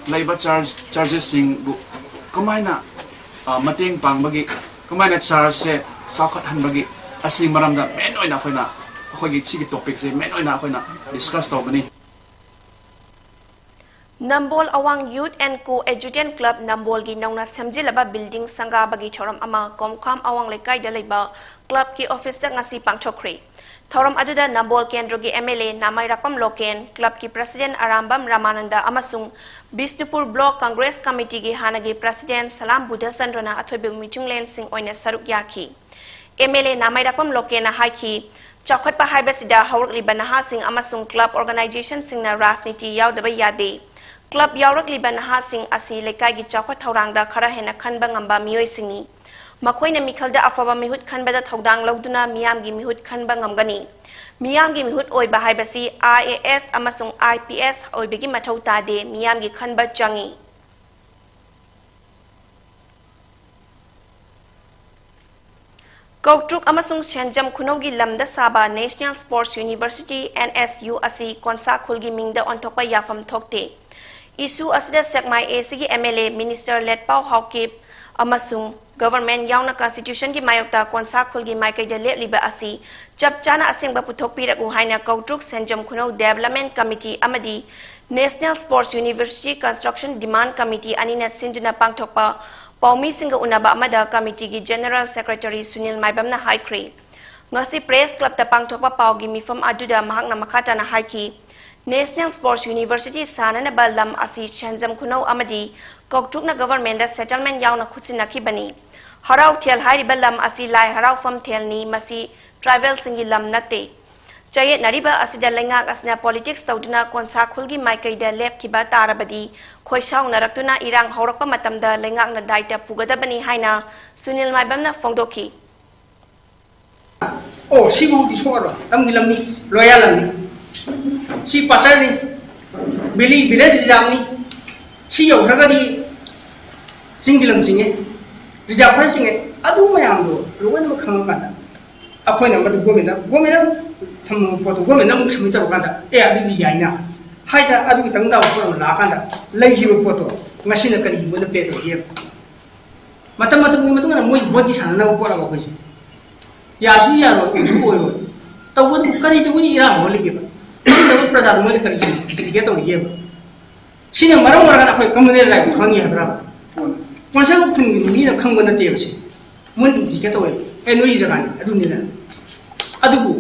ꯂꯩꯕ ꯆꯔꯆ, ꯆꯔꯆꯦꯁꯁꯤꯡꯕꯨ ꯀꯃꯥꯏꯅ, ꯑ, ꯃꯇꯦꯡ ꯄꯥꯡꯕꯒꯤ, ꯀꯃꯥꯏꯅ ꯆꯔꯆꯁꯦ ꯆꯥꯎꯈꯠꯍꯟꯕꯒꯤ ꯑꯁꯤꯒꯤ ꯃꯔꯝꯗ ꯃꯦꯟ ꯑꯣꯏꯅ ꯑꯩꯈꯣꯏꯅ, ꯑꯩꯈꯣꯏꯒꯤ ꯁꯤꯒꯤ ꯇꯣꯄꯤꯛꯁꯦ ꯃꯦꯟ ꯑꯣꯏꯅ ꯑꯩꯈꯣꯏꯅ ꯗꯤꯁꯀꯁ ꯇꯧꯒꯅꯤ꯫ ꯅꯝꯕꯣꯜ ꯑꯋꯥꯡ Youth and Co-Educating Club ꯅꯝꯕꯣꯜꯒꯤ ꯅꯧꯅ ꯁꯦꯝꯖꯤꯜꯂꯕ ꯕꯤꯜꯗꯤꯡ ꯁꯪꯒꯥꯕꯒꯤ ꯊꯧꯔꯝ ꯑꯃ ꯀꯣꯝꯈꯥꯝ ꯑꯋꯥꯡ ꯂꯩꯀꯥꯏꯗ ꯂꯩꯕ ꯀ꯭ꯂꯕꯀꯤ ꯑꯣꯐꯤꯁꯇ ꯉꯁꯤ ꯄꯥꯡꯊꯣꯛꯈ꯭ꯔꯦ꯫ ꯊꯧꯔꯝ ꯑꯗꯨꯗ ꯅꯝꯕꯣꯜ ꯀꯦꯟꯗ꯭ꯔꯒꯤ MLA ꯅꯥꯃꯥꯏꯔꯥꯛꯄꯝ ꯂꯣꯀꯦꯟ, ꯀ꯭ꯂꯕꯀꯤ ꯄ꯭ꯔꯁꯤꯗꯦꯟ ꯑꯔꯥꯝꯕꯝ ꯔꯥꯃꯥꯅꯟꯗ ꯑꯃꯁꯨꯡ ꯕꯤꯁꯅꯨꯄꯨꯔ ꯕ꯭ꯂꯣꯛ ꯀꯪꯒ꯭ꯔꯦꯁ ꯀꯃꯤꯇꯤꯒꯤ ꯍꯥꯟꯅꯒꯤ ꯄ꯭ꯔꯁꯤꯗꯦꯟ ꯁꯂꯥꯝ ꯕꯨꯙꯆꯟꯗ꯭ꯔꯅ ꯑꯊꯣꯏꯕ ꯃꯤꯊꯨꯡꯂꯦꯟꯁꯤꯡ ꯑꯣꯏꯅ ꯁꯔꯨꯛ ꯌꯥꯈꯤ꯫ MLA ꯅꯥꯃꯥꯏꯔꯥꯛꯄꯝ ꯂꯣꯀꯦꯟꯅ ꯍꯥꯏꯈꯤ, ꯆꯥꯎꯈꯠꯄ ꯍꯥꯏꯕꯁꯤꯗ ꯍꯧꯔꯛꯂꯤꯕ ꯅꯍꯥꯁꯤꯡ ꯑꯃꯁꯨꯡ ꯀ꯭ꯂꯕ ꯑꯣꯔꯒꯅꯥꯏꯖꯦꯁꯟꯁꯤꯡꯅ ꯔꯥꯖꯅꯤꯇꯤ ꯌꯥꯎꯗꯕ ꯌꯥꯗꯦ꯫ ꯀ꯭ꯂꯕ ꯌꯥꯎꯔꯛꯂꯤꯕ ꯅꯍꯥꯁꯤꯡ ꯑꯁꯤ ꯂꯩꯀꯥꯏꯒꯤ ꯆꯥꯎꯈꯠ ꯊꯧꯔꯥꯡꯗ ꯈꯔ ꯍꯦꯟꯅ ꯈꯟꯕ ꯉꯝꯕ ꯃꯤꯑꯣꯏꯁꯤꯡꯅꯤ꯫ ꯃꯈꯣꯏꯅ ꯃꯤꯈꯜꯗ ꯑꯐꯕ ꯃꯤꯍꯨꯠ ꯈꯟꯕꯗ ꯊꯧꯗꯥꯡ ꯂꯧꯗꯨꯅ ꯃꯤꯌꯥꯝꯒꯤ ꯃꯤꯍꯨꯠ ꯈꯟꯕ ꯉꯝꯒꯅꯤ꯫ ꯃꯤꯌꯥꯝꯒꯤ ꯃꯤꯍꯨꯠ ꯑꯣꯏꯕ ꯍꯥꯏꯕꯁꯤ IAS ꯑꯃꯁꯨꯡ IPS ꯑꯣꯏꯕꯒꯤ ꯃꯊꯧ ꯇꯥꯗꯦ, ꯃꯤꯌꯥꯝꯒꯤ ꯈꯟꯕ ꯆꯪꯏ꯫ ꯀꯧꯇ꯭ꯔꯨꯛ ꯑꯃꯁꯨꯡ ꯁꯦꯟꯖꯝ ꯈꯨꯅꯧꯒꯤ ꯂꯝꯗ ꯁꯥꯕ National Sports University, NSU, ꯑꯁꯤ ꯀꯣꯟꯁꯥ ꯈꯨꯜꯒꯤ ꯃꯤꯡꯗ ꯑꯣꯟꯊꯣꯛꯄ ꯌꯥꯐꯝ ꯊꯣꯛꯇꯦ꯫ Issue ꯑꯁꯤꯗ ꯁꯦꯛꯃꯥꯏ ACꯒꯤ MLA Minister ꯂꯦꯠꯄꯥꯎ ꯍꯥꯎꯀꯤꯞ ꯑꯃꯁꯨꯡ Government ꯌꯥꯎꯅ Constitutionꯒꯤ ꯃꯥꯌꯣꯛꯇ ꯀꯣꯟꯁꯥ ꯈꯨꯜꯒꯤ ꯃꯥꯏꯀꯩꯗ ꯂꯦꯞꯂꯤꯕ ꯑꯁꯤ ꯆꯞ ꯆꯥꯅ ꯑꯁꯦꯡꯕ ꯄꯨꯊꯣꯛꯄꯤꯔꯛꯎ ꯍꯥꯏꯅ ꯀꯧꯇ꯭ꯔꯨꯛ ꯁꯦꯟꯖꯝ ꯈꯨꯅꯧ Development Committee ꯑꯃꯗꯤ National Sports University Construction Demand Committee ꯑꯅꯤꯅ ꯁꯤꯟꯗꯨꯅ ꯄꯥꯡꯊꯣꯛꯄ ꯄꯥꯎꯃꯤꯁꯤꯡꯒ ꯎꯅꯕ ꯑꯃꯗ ꯀꯃꯤꯇꯤꯒꯤ General Secretary ꯁꯨꯅꯤꯜ ꯃꯥꯏꯕꯝꯅ ꯍꯥꯏꯈ꯭ꯔꯦ꯫ ꯉꯁꯤ Press Clubꯇ ꯄꯥꯡꯊꯣꯛꯄ ꯄꯥꯎꯒꯤ ꯃꯤꯐꯝ ꯑꯗꯨꯗ ꯃꯍꯥꯛꯅ ꯃꯈꯥ ꯇꯥꯅ ꯍꯥꯏꯈꯤ, National Sports University ꯁꯥꯅꯅꯕ ꯂꯝ ꯑꯁꯤ ꯁꯦꯟꯖꯝ ꯈꯨꯅꯧ ꯑꯃꯗꯤ ꯀꯧꯇ꯭ꯔꯨꯛꯅ Governmentꯗ settlement ꯌꯥꯎꯅ ꯈꯨꯠꯁꯤꯟꯅꯈꯤꯕꯅꯤ꯫ ꯍꯔꯥꯎ ꯊꯦꯜ ꯍꯥꯏꯔꯤꯕ ꯂꯝ ꯑꯁꯤ ꯂꯥꯏ ꯍꯔꯥꯎꯐꯝ ꯊꯦꯜꯅꯤ, ꯃꯁꯤ tribalꯁꯤꯡꯒꯤ ꯂꯝ ꯅꯠꯇꯦ꯫ ꯆꯌꯦꯠꯅꯔꯤꯕ ꯑꯁꯤꯗ ꯂꯩꯉꯥꯛ ꯑꯁꯤꯅ politics ꯇꯧꯗꯨꯅ ꯀꯣꯟꯁꯥ ꯈꯨꯜꯒꯤ ꯃꯥꯏꯀꯩꯗ ꯂꯦꯞꯈꯤꯕ ꯇꯥꯔꯕꯗꯤ ꯈꯣꯏꯁꯥꯎꯅꯔꯛꯇꯨꯅ ꯏꯔꯥꯡ ꯍꯧꯔꯛꯄ ꯃꯇꯝꯗ ꯂꯩꯉꯥꯛꯅ ꯗꯥꯏꯇ ꯄꯨꯒꯗꯕꯅꯤ ꯍꯥꯏꯅ ꯁꯨꯅꯤꯜ ꯃꯥꯏꯕꯝꯅ ꯐꯣꯡꯗꯣꯛꯈꯤ꯫ ꯑꯣ, ꯁꯤꯕꯨꯗꯤ ꯁꯣꯛꯑꯔꯣꯏ, ꯇꯝꯒꯤ ꯂꯝꯅꯤ, ꯂꯣꯌꯥ ꯂꯝꯅꯤ, ꯁꯤ ꯄꯥꯁꯇꯔꯅꯤ, ꯚꯦꯂꯤ ꯚꯤꯂꯦꯖ ꯔꯤꯖꯥꯕꯅꯤ, ꯁꯤ ꯌꯧꯈ꯭ꯔꯒꯗꯤ ꯆꯤꯡꯒꯤ ꯂꯝ ꯆꯤꯡꯉꯦ, ꯔꯤꯖꯥꯕ ꯈꯔ ꯆꯤꯡꯉꯦ꯫ ꯑꯗꯨ ꯃꯌꯥꯝꯗꯣ ꯂꯣꯏꯅꯃꯛ ꯈꯪꯉꯀꯥꯟꯗ ꯑꯩꯈꯣꯏꯅ ꯃꯗꯨ ꯒꯣꯔꯃꯦꯟꯗ, ꯒꯣꯔꯃꯦꯟꯗ ꯊꯝꯃꯕ ꯄꯣꯠꯇꯣ ꯒꯣꯔꯃꯦꯟꯗ ꯑꯃꯨꯛ ꯁꯕꯃꯤꯠ ꯇꯧꯔꯀꯥꯟꯗ, ꯑꯦ, ꯑꯗꯨꯗꯤ ꯌꯥꯏꯅ ꯍꯥꯏꯗ, ꯑꯗꯨꯒꯤ ꯇꯪ ꯇꯥꯕ ꯄꯣꯠ ꯑꯃ ꯂꯥꯛꯑꯀꯥꯟꯗ ꯂꯩꯈꯤꯕ ꯄꯣꯠꯇꯣ ꯉꯁꯤꯅ ꯀꯔꯤꯒꯤ ꯃꯣꯏꯅ ꯄꯦ ꯇꯧꯒꯦ? ꯃꯇꯝ ꯃꯇꯝꯒꯤ ꯃꯇꯨꯡ ꯏꯟꯅ ꯃꯣꯏ ꯚꯣꯠꯀꯤ ꯁꯥꯟꯅꯅꯕ ꯄꯣꯠ ꯑꯃ ꯑꯩꯈꯣꯏꯁꯦ ꯌꯥꯁꯨ ꯌꯥꯔꯣꯏ, ꯑꯣꯏꯁꯨ ꯑꯣꯏꯔꯣꯏ꯫ ꯇꯧꯕꯗꯨꯕꯨ ꯀꯔꯤ ꯇꯧꯕꯒꯤ ꯏꯔꯥꯡ ꯑꯃ ꯂꯩꯒꯦꯕ? ꯈꯪꯗꯕ ꯄ꯭ꯔꯖꯥꯗꯨ ꯃꯣꯏꯗ ꯀꯔꯤ ꯏꯟꯚꯦꯁꯇꯤꯒꯦꯠ ꯇꯧꯔꯤꯒꯦꯕ? ꯁꯤꯅ ꯃꯔꯝ ꯑꯣꯏꯔꯒ ꯑꯩꯈꯣꯏ ꯀꯃꯟ ꯔꯥꯏꯠ ꯈꯪꯉꯤ ꯍꯥꯏꯕ꯭ꯔꯥ? ꯀꯣꯟꯁꯦꯜ ꯈꯨꯟꯒꯤ ꯃꯤꯅ ꯈꯪꯕ ꯅꯠꯇꯦꯕ ꯁꯤ꯫ ꯃꯣꯏꯅ ꯏꯟꯚꯦꯁꯇꯤꯒꯦꯠ ꯇꯧꯋꯦ꯫ ꯑꯦ, ꯅꯣꯏꯒꯤ ꯖꯒꯥꯅꯤ, ꯑꯗꯨꯅꯤꯅ꯫ ꯑꯗꯨꯕꯨ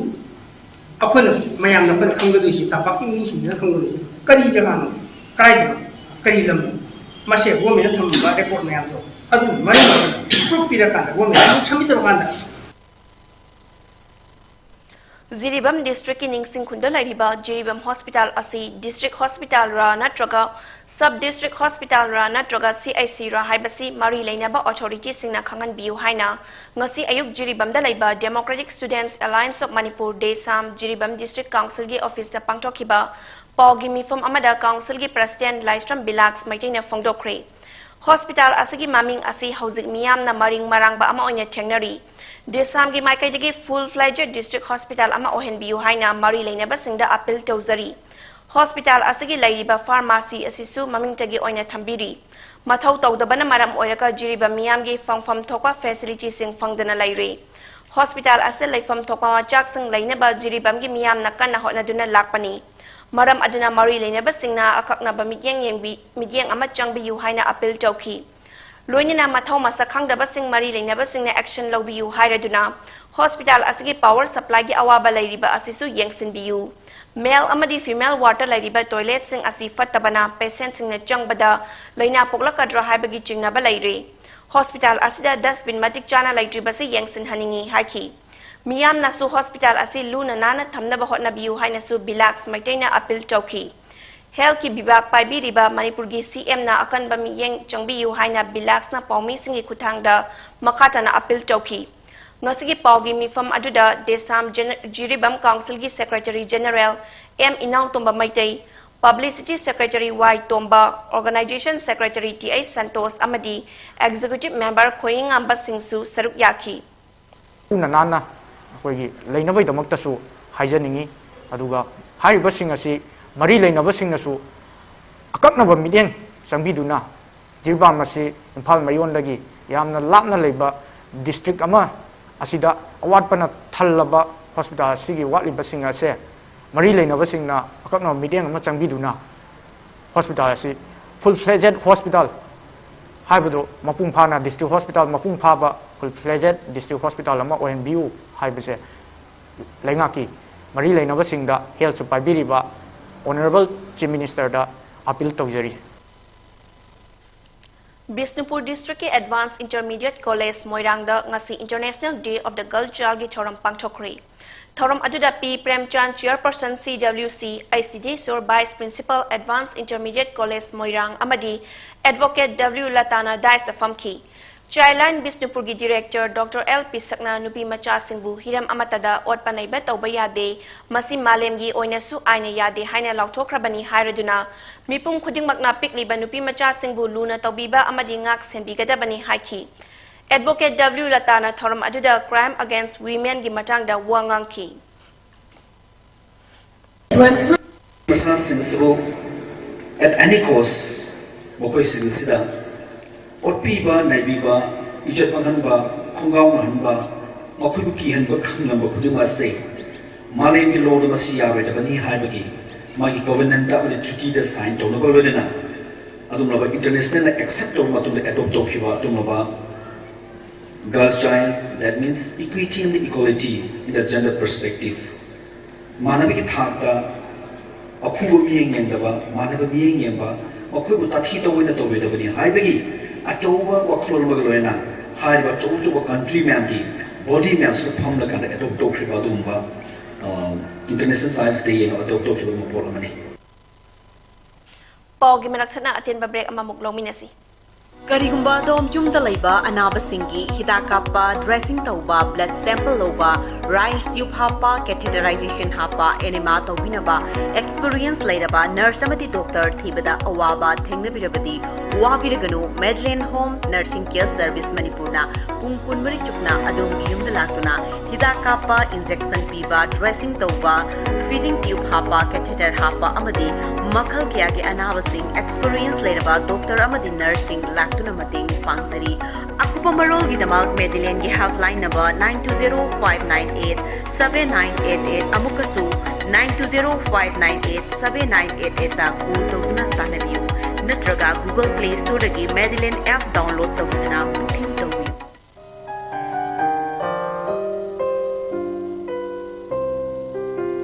ꯑꯩꯈꯣꯏꯅ, ꯃꯌꯥꯝꯅ ꯑꯩꯈꯣꯏꯅ ꯈꯪꯒꯗꯣꯏꯁꯤ, ꯇꯝꯄꯥꯛꯀꯤ ꯃꯤꯁꯤꯡꯁꯤꯅ ꯈꯪꯒꯗꯣꯏꯁꯤ, ꯀꯔꯤ ꯖꯒꯥꯅꯣ, ꯀꯗꯥꯏꯗꯅꯣ, ꯀꯔꯤ ꯂꯝꯅꯣ, ꯃꯁꯦ ꯒꯣꯔꯃꯦꯟꯅ ꯊꯝꯃꯤꯕ ꯔꯦꯀꯣꯔꯠ ꯃꯌꯥꯝꯗꯣ ꯑꯗꯨ ꯃꯔꯝ ꯑꯣꯏꯔꯒ ꯄ꯭ꯔꯨꯐ ꯄꯤꯔꯀꯥꯟꯗ, ꯒꯣꯔꯃꯦꯟꯅ ꯑꯃꯨꯛ ꯁꯕꯃꯤꯠ ꯇꯧꯔꯀꯥꯟꯗ꯫ ꯖꯤꯔꯤꯕꯥꯝ ꯗꯤꯁꯇ꯭ꯔꯤꯛꯀꯤ ꯅꯤꯡꯁꯤꯡꯈꯨꯟꯗ ꯂꯩꯔꯤꯕ ꯖꯤꯔꯤꯕꯥꯝ ꯍꯣꯁꯄꯤꯇꯥꯜ ꯑꯁꯤ ꯗꯤꯁꯇ꯭ꯔꯤꯛ ꯍꯣꯁꯄꯤꯇꯥꯜꯔ ꯅꯠꯇ꯭ꯔꯒ ꯁꯕ ꯗꯤꯁꯇ꯭ꯔꯤꯛ ꯍꯣꯁꯄꯤꯇꯥꯜꯔ ꯅꯠꯇ꯭ꯔꯒ ꯁꯤ ꯑꯩꯆ ꯁꯤꯔ ꯍꯥꯏꯕꯁꯤ ꯃꯔꯤ ꯂꯩꯅꯕ ꯑꯣꯊꯣꯔꯤꯇꯤꯁꯤꯡꯅ ꯈꯪꯍꯟꯕꯤꯌꯨ ꯍꯥꯏꯅ ꯉꯁꯤ ꯑꯌꯨꯛ ꯖꯤꯔꯤꯕꯥꯝꯗ ꯂꯩꯕ Democratic Students Alliance of Manipur, ꯗꯦꯁꯥꯝ, ꯖꯤꯔꯤꯕꯥꯝ ꯗꯤꯁꯇ꯭ꯔꯤꯛ ꯀꯥꯎꯟꯁꯤꯜꯒꯤ ꯑꯣꯐꯤꯁꯇ ꯄꯥꯡꯊꯣꯛꯈꯤꯕ ꯄꯥꯎꯒꯤ ꯃꯤꯐꯝ ꯑꯃꯗ ꯀꯥꯎꯟꯁꯤꯜꯒꯤ ꯄ꯭ꯔꯁꯤꯗꯦꯟꯠ ꯂꯥꯏꯁ꯭ꯔꯝ ꯕꯤꯂꯥꯛꯁ ꯃꯩꯇꯩꯅ ꯐꯣꯡꯗꯣꯛꯈ꯭ꯔꯦ꯫ ꯍꯣꯁꯄꯤꯇꯥꯜ ꯑꯁꯤꯒꯤ ꯃꯃꯤꯡ ꯑꯁꯤ ꯍꯧꯖꯤꯛ ꯃꯤꯌꯥꯝꯅ ꯃꯔꯤꯡ ꯃꯔꯥꯡꯕ ꯑꯃ ꯑꯣꯏꯅ ꯊꯦꯡꯅꯔꯤ꯫ ꯗꯦꯁꯥꯝꯒꯤ ꯃꯥꯏꯀꯩꯗꯒꯤ full fledged district hospital ꯑꯃ ꯑꯣꯏꯍꯟꯕꯤꯌꯨ ꯍꯥꯏꯅ ꯃꯔꯤ ꯂꯩꯅꯕꯁꯤꯡꯗ ꯑꯄꯤꯜ ꯇꯧꯖꯔꯤ꯫ ꯍꯣꯁꯄꯤꯇꯥꯜ ꯑꯁꯤꯒꯤ ꯂꯩꯔꯤꯕ ꯐꯥꯔꯃꯥꯁꯤ ꯑꯁꯤꯁꯨ ꯃꯃꯤꯡꯇꯒꯤ ꯑꯣꯏꯅ ꯊꯝꯕꯤꯔꯤ꯫ ꯃꯊꯧ ꯇꯧꯗꯕꯅ ꯃꯔꯝ ꯑꯣꯏꯔꯒ ꯖꯤꯔꯤꯕꯥꯝ ꯃꯤꯌꯥꯝꯒꯤ ꯐꯪꯐꯝ ꯊꯣꯛꯄ ꯐꯦꯁꯤꯂꯤꯇꯤꯁꯤꯡ ꯐꯪꯗꯅ ꯂꯩꯔꯦ꯫ ꯍꯣꯁꯄꯤꯇꯥꯜ ꯑꯁꯤꯗ ꯂꯩꯐꯝ ꯊꯣꯛꯄ ꯃꯆꯥꯛꯁꯤꯡ ꯂꯩꯅꯕ ꯖꯤꯔꯤꯕꯥꯝꯒꯤ ꯃꯤꯌꯥꯝꯅ ꯀꯟꯅ ꯍꯣꯠꯅꯗꯨꯅ ꯂꯥꯛꯄꯅꯤ꯫ ꯃꯔꯝ ꯑꯗꯨꯅ ꯃꯔꯤ ꯂꯩꯅꯕꯁꯤꯡꯅ ꯑꯀꯛꯅꯕ ꯃꯤꯠꯌꯦꯡ ꯌꯦꯡꯕꯤ-, ꯃꯤꯠꯌꯦꯡ ꯑꯃ ꯆꯪꯕꯤꯌꯨ ꯍꯥꯏꯅ ꯑꯄꯤꯜ ꯇꯧꯈꯤ꯫ ꯂꯣꯏꯅꯅ ꯃꯊꯧ ꯃꯁꯛ ꯈꯪꯗꯕꯁꯤꯡ ꯃꯔꯤ ꯂꯩꯅꯕꯁꯤꯡꯅ action ꯂꯧꯕꯤꯌꯨ ꯍꯥꯏꯔꯗꯨꯅ ꯍꯣꯁꯄꯤꯇꯥꯜ ꯑꯁꯤꯒꯤ power supplyꯒꯤ ꯑꯋꯥꯕ ꯂꯩꯔꯤꯕ ꯑꯁꯤꯁꯨ ꯌꯦꯡꯁꯤꯟꯕꯤꯌꯨ꯫ Male ꯑꯃꯗꯤ female wardꯇ ꯂꯩꯔꯤꯕ toiletꯁꯤꯡ ꯑꯁꯤ ꯐꯠꯇꯕꯅ patientꯁꯤꯡꯅ ꯆꯪꯕꯗ ꯂꯥꯏꯅꯥ ꯄꯣꯛꯂꯛꯀꯗ꯭ꯔꯥ ꯍꯥꯏꯕꯒꯤ ꯆꯤꯡꯅꯕ ꯂꯩꯔꯤ꯫ ꯍꯣꯁꯄꯤꯇꯥꯜ ꯑꯁꯤꯗ dustbin ꯃꯇꯤꯛ ꯆꯥꯅ ꯂꯩꯇ꯭ꯔꯤꯕꯁꯤ ꯌꯦꯡꯁꯤꯟꯍꯟꯅꯤꯡꯏ ꯍꯥꯏꯈꯤ꯫ ꯃꯤꯌꯥꯝꯅꯁꯨ ꯍꯣꯁꯄꯤꯇꯥꯜ ꯑꯁꯤ ꯂꯨꯅ ꯅꯥꯟꯅ ꯊꯝꯅꯕ ꯍꯣꯠꯅꯕꯤꯌꯨ ꯍꯥꯏꯅꯁꯨ ꯕꯤꯂꯥꯛꯁ ꯃꯩꯇꯩꯅ ꯑꯄꯤꯜ ꯇꯧꯈꯤ꯫ Healthꯀꯤ ꯕꯤꯚꯥꯒ ꯄꯥꯏꯕꯤꯔꯤꯕ ꯃꯅꯤꯄꯨꯔꯒꯤ CMꯅ ꯑꯀꯟꯕ ꯃꯤꯠꯌꯦꯡ ꯆꯪꯕꯤꯌꯨ ꯍꯥꯏꯅ ꯕꯤꯂꯥꯛꯁꯅ ꯄꯥꯎꯃꯤꯁꯤꯡꯒꯤ ꯈꯨꯠꯊꯥꯡꯗ ꯃꯈꯥ ꯇꯥꯅ ꯑꯄꯤꯜ ꯇꯧꯈꯤ꯫ ꯉꯁꯤꯒꯤ ꯄꯥꯎꯒꯤ ꯃꯤꯐꯝ ꯑꯗꯨꯗ ꯗꯦꯁꯥꯝ ꯖꯦꯅ-, ꯖꯤꯔꯤꯕꯥꯝ ꯀꯥꯎꯟꯁꯤꯜꯒꯤ Secretary General M ꯏꯅꯥꯎꯇꯣꯝꯕ Meitei, Publicity Secretary Y ꯇꯣꯝꯕ, Organization Secretary T H Santosh ꯑꯃꯗꯤ Executive Member ꯈꯣꯏꯔꯤꯉꯥꯝꯕꯁꯤꯡꯁꯨ ꯁꯔꯨꯛ ꯌꯥꯈꯤ꯫ ꯂꯨꯅ ꯅꯥꯟꯅ ꯑꯩꯈꯣꯏꯒꯤ ꯂꯩꯅꯕꯒꯤꯗꯃꯛꯇꯁꯨ ꯍꯥꯏꯖꯅꯤꯡꯉꯤ꯫ ꯑꯗꯨꯒ ꯍꯥꯏꯔꯤꯕꯁꯤꯡ ꯑꯁꯤ ꯃꯔꯤ ꯂꯩꯅꯕꯁꯤꯡꯅꯁꯨ ꯑꯀꯛꯅꯕ ꯃꯤꯠꯌꯦꯡ ꯆꯪꯕꯤꯗꯨꯅ, ꯖꯤꯔꯤꯕꯥꯝ ꯑꯁꯤ ꯏꯝꯐꯥꯜ ꯃꯌꯣꯟꯗꯒꯤ ꯌꯥꯝꯅ ꯂꯥꯞꯅ ꯂꯩꯕ district ꯑꯃ ꯑꯁꯤꯗ ꯑꯋꯥꯠꯄꯅ ꯊꯜꯂꯕ ꯍꯣꯁꯄꯤꯇꯥꯜ ꯑꯁꯤꯒꯤ ꯋꯥꯠꯂꯤꯕꯁꯤꯡ ꯑꯁꯦ ꯃꯔꯤ ꯂꯩꯅꯕꯁꯤꯡꯅ ꯑꯀꯛꯅꯕ ꯃꯤꯠꯌꯦꯡ ꯑꯃ ꯆꯪꯕꯤꯗꯨꯅ ꯍꯣꯁꯄꯤꯇꯥꯜ ꯑꯁꯤ full fledged hospital ꯍꯥꯏꯕꯗꯨ ꯃꯄꯨꯡ ꯐꯥꯅ district hospital ꯃꯄꯨꯡ ꯐꯥꯕ full fledged district hospital ꯑꯃ ꯑꯣꯏꯍꯟꯕꯤꯌꯨ ꯍꯥꯏꯕꯁꯦ ꯂꯩꯉꯥꯛꯀꯤ ꯃꯔꯤ ꯂꯩꯅꯕꯁꯤꯡꯗ health ꯁꯨ ꯄꯥꯏꯕꯤꯔꯤꯕ Honourable Chief Minister ꯗ appeal ꯇꯧꯖꯔꯤ꯫ ꯕꯤꯁꯅꯨꯄꯨꯔ district ꯀꯤ Advanced Intermediate College ꯃꯣꯏꯔꯥꯡꯗ ꯉꯁꯤ International Day of the Girl Child ꯒꯤ ꯊꯧꯔꯝ ꯄꯥꯡꯊꯣꯛꯈ꯭ꯔꯦ꯫ ꯊꯧꯔꯝ ꯑꯗꯨꯗ P Premchand, Chairperson C W C, H Sidheswar, Vice Principal, Advanced Intermediate College Moirang, ꯑꯃꯗꯤ Advocate W ꯂꯇꯥꯅ dais ꯇ ꯐꯝꯈꯤ꯫ Childline ꯕꯤꯁꯅꯨꯄꯨꯔꯒꯤ Director Doctor L ꯄꯤꯁꯛꯅ ꯅꯨꯄꯤ ꯃꯆꯥꯁꯤꯡꯕꯨ ꯍꯤꯔꯝ ꯑꯃꯠꯇꯗ ꯑꯣꯠꯄ ꯅꯩꯕ ꯇꯧꯕ ꯌꯥꯗꯦ, ꯃꯁꯤ ꯃꯥꯂꯦꯝꯒꯤ ꯑꯣꯏꯅꯁꯨ ꯑꯥꯏꯟꯅ ꯌꯥꯗꯦ ꯍꯥꯏꯅ ꯂꯥꯎꯊꯣꯛꯈ꯭ꯔꯕꯅꯤ ꯍꯥꯏꯔꯗꯨꯅ, ꯃꯤꯄꯨꯝ ꯈꯨꯗꯤꯡꯃꯛꯅ ꯄꯤꯛꯂꯤꯕ ꯅꯨꯄꯤ ꯃꯆꯥꯁꯤꯡꯕꯨ ꯂꯨꯅ ꯇꯧꯕꯤꯕ ꯑꯃꯗꯤ ꯉꯥꯛ ꯁꯦꯟꯕꯤꯒꯗꯕꯅꯤ ꯍꯥꯏꯈꯤ꯫ Advocate W ꯂꯇꯥꯅ ꯊꯧꯔꯝ ꯑꯗꯨꯗ Crime Against Women ꯒꯤ ꯃꯇꯥꯡꯗ ꯋꯥ ꯉꯥꯡꯈꯤ꯫ ꯃꯆꯥꯁꯤꯡꯁꯤꯕꯨ at any cost ꯃꯈꯣꯏꯁꯤꯡ ꯑꯁꯤꯗ ꯑꯣꯠꯄꯤꯕ, ꯅꯩꯕꯤꯕ, ꯏꯖꯠ ꯃꯥꯡꯍꯟꯕ, ꯈꯣꯡꯒꯥꯎꯅꯍꯟꯕ, ꯃꯈꯣꯏꯕꯨ ꯀꯤꯍꯟꯕ, ꯈꯪꯂꯝꯕ ꯈꯨꯗꯤꯡꯃꯛ ꯑꯁꯤ ꯃꯥꯂꯦꯝꯒꯤ law ꯗ ꯃꯁꯤ ꯌꯥꯔꯣꯏꯗꯕꯅꯤ ꯍꯥꯏꯕꯒꯤ ꯃꯥꯒꯤ covenant ꯑꯃꯗꯤ treaty ꯗ sign ꯇꯧꯅꯕ ꯂꯣꯏꯅꯅ ꯑꯗꯨꯒꯨꯝꯂꯕ international ꯅ accept ꯇꯧꯔꯕ ꯃꯇꯨꯡꯗ adopt ꯇꯧꯈꯤꯕ ꯑꯗꯨꯒꯨꯝꯂꯕ girl child, that means equity and equality in the gender perspective. ꯃꯥꯟꯅꯕꯒꯤ ꯊꯥꯛꯇ ꯑꯈꯨꯕ ꯃꯤꯠꯌꯦꯡ ꯌꯦꯡꯗꯕ, ꯃꯥꯟꯅꯕ ꯃꯤꯠꯌꯦꯡ ꯌꯦꯡꯕ, ꯃꯈꯣꯏꯕꯨ ꯇꯥꯊꯤ ꯇꯧꯑꯣꯏꯅ ꯇꯧꯔꯣꯏꯗꯕꯅꯤ ꯍꯥꯏꯕꯒꯤ ꯑꯆꯧꯕ ꯋꯥꯈꯜꯂꯣꯟ ꯑꯃꯒ ꯂꯣꯏꯅꯅ ꯍꯥꯏꯔꯤꯕ ꯑꯆꯧ ꯑꯆꯧꯕ country ꯃꯌꯥꯝꯒꯤ body ꯃꯌꯥꯝꯁꯤꯗ ꯐꯝꯂꯀꯥꯟꯗ adopt ꯇꯧꯈ꯭ꯔꯤꯕ ꯑꯗꯨꯒꯨꯝꯕ, ꯑ, International Child's Day ꯑꯅ adopt ꯇꯧꯈꯤꯕ ꯃꯄꯣꯠ ꯑꯃꯅꯤ꯫ ꯄꯥꯎꯒꯤ ꯃꯔꯛ ꯊꯠꯅ ꯑꯇꯦꯟꯕ break ꯑꯃꯃꯨꯛ ꯂꯧꯃꯤꯟꯅꯁꯤ꯫ ꯀꯔꯤꯒꯨꯝꯕ ꯑꯗꯣꯝ ꯌꯨꯝꯗ ꯂꯩꯕ ꯑꯅꯥꯕꯁꯤꯡꯒꯤ ꯍꯤꯗꯥꯛ ꯀꯥꯞꯄ, dressing ꯇꯧꯕ, blood sample ꯂꯧꯕ, rice tube ꯍꯥꯞꯄ, catheterization ꯍꯥꯞꯄ, enema ꯇꯧꯕꯤꯅꯕ experience ꯂꯩꯔꯕ nurse ꯑꯃꯗꯤ doctor ꯊꯤꯕꯗ ꯑꯋꯥꯕ ꯊꯦꯡꯅꯕꯤꯔꯕꯗꯤ ꯋꯥꯕꯤꯔꯒꯅꯨ, Madeline Home Nursing Care Service ꯃꯅꯤꯄꯨꯔꯅ ꯄꯨꯡ ꯀꯨꯟꯃꯔꯤ ꯆꯨꯞꯅ ꯑꯗꯣꯝꯒꯤ ꯌꯨꯝꯗ ꯂꯥꯛꯇꯨꯅ ꯍꯤꯗꯥꯛ ꯀꯥꯞꯄ, injection ꯄꯤꯕ, dressing ꯇꯧꯕ, feeding tube ꯍꯥꯞꯄ, catheter ꯍꯥꯞꯄ ꯑꯃꯗꯤ ꯃꯈꯜ ꯀꯌꯥꯒꯤ ꯑꯅꯥꯕꯁꯤꯡ, experience ꯂꯩꯔꯕ doctor ꯑꯃꯗꯤ nurseꯁꯤꯡ ꯂꯥꯛꯇꯨꯅ ꯃꯇꯦꯡ ꯄꯥꯡꯖꯔꯤ꯫ ꯑꯀꯨꯞꯄ ꯃꯔꯣꯜꯒꯤꯗꯃꯛ Madelineꯒꯤ helpline number nine two zero five nine eight seven nine eight eight, ꯑꯃꯨꯛꯀꯁꯨ nine two zero five nine eight seven nine eight eightꯇ call ꯇꯧꯗꯨꯅ ꯇꯥꯟꯅꯕꯤꯌꯨ, ꯅꯠꯇ꯭ꯔꯒ Google Play Storeꯗꯒꯤ Madeline app download ꯇꯧꯗꯨꯅ booking ꯇꯧꯕꯤꯌꯨ꯫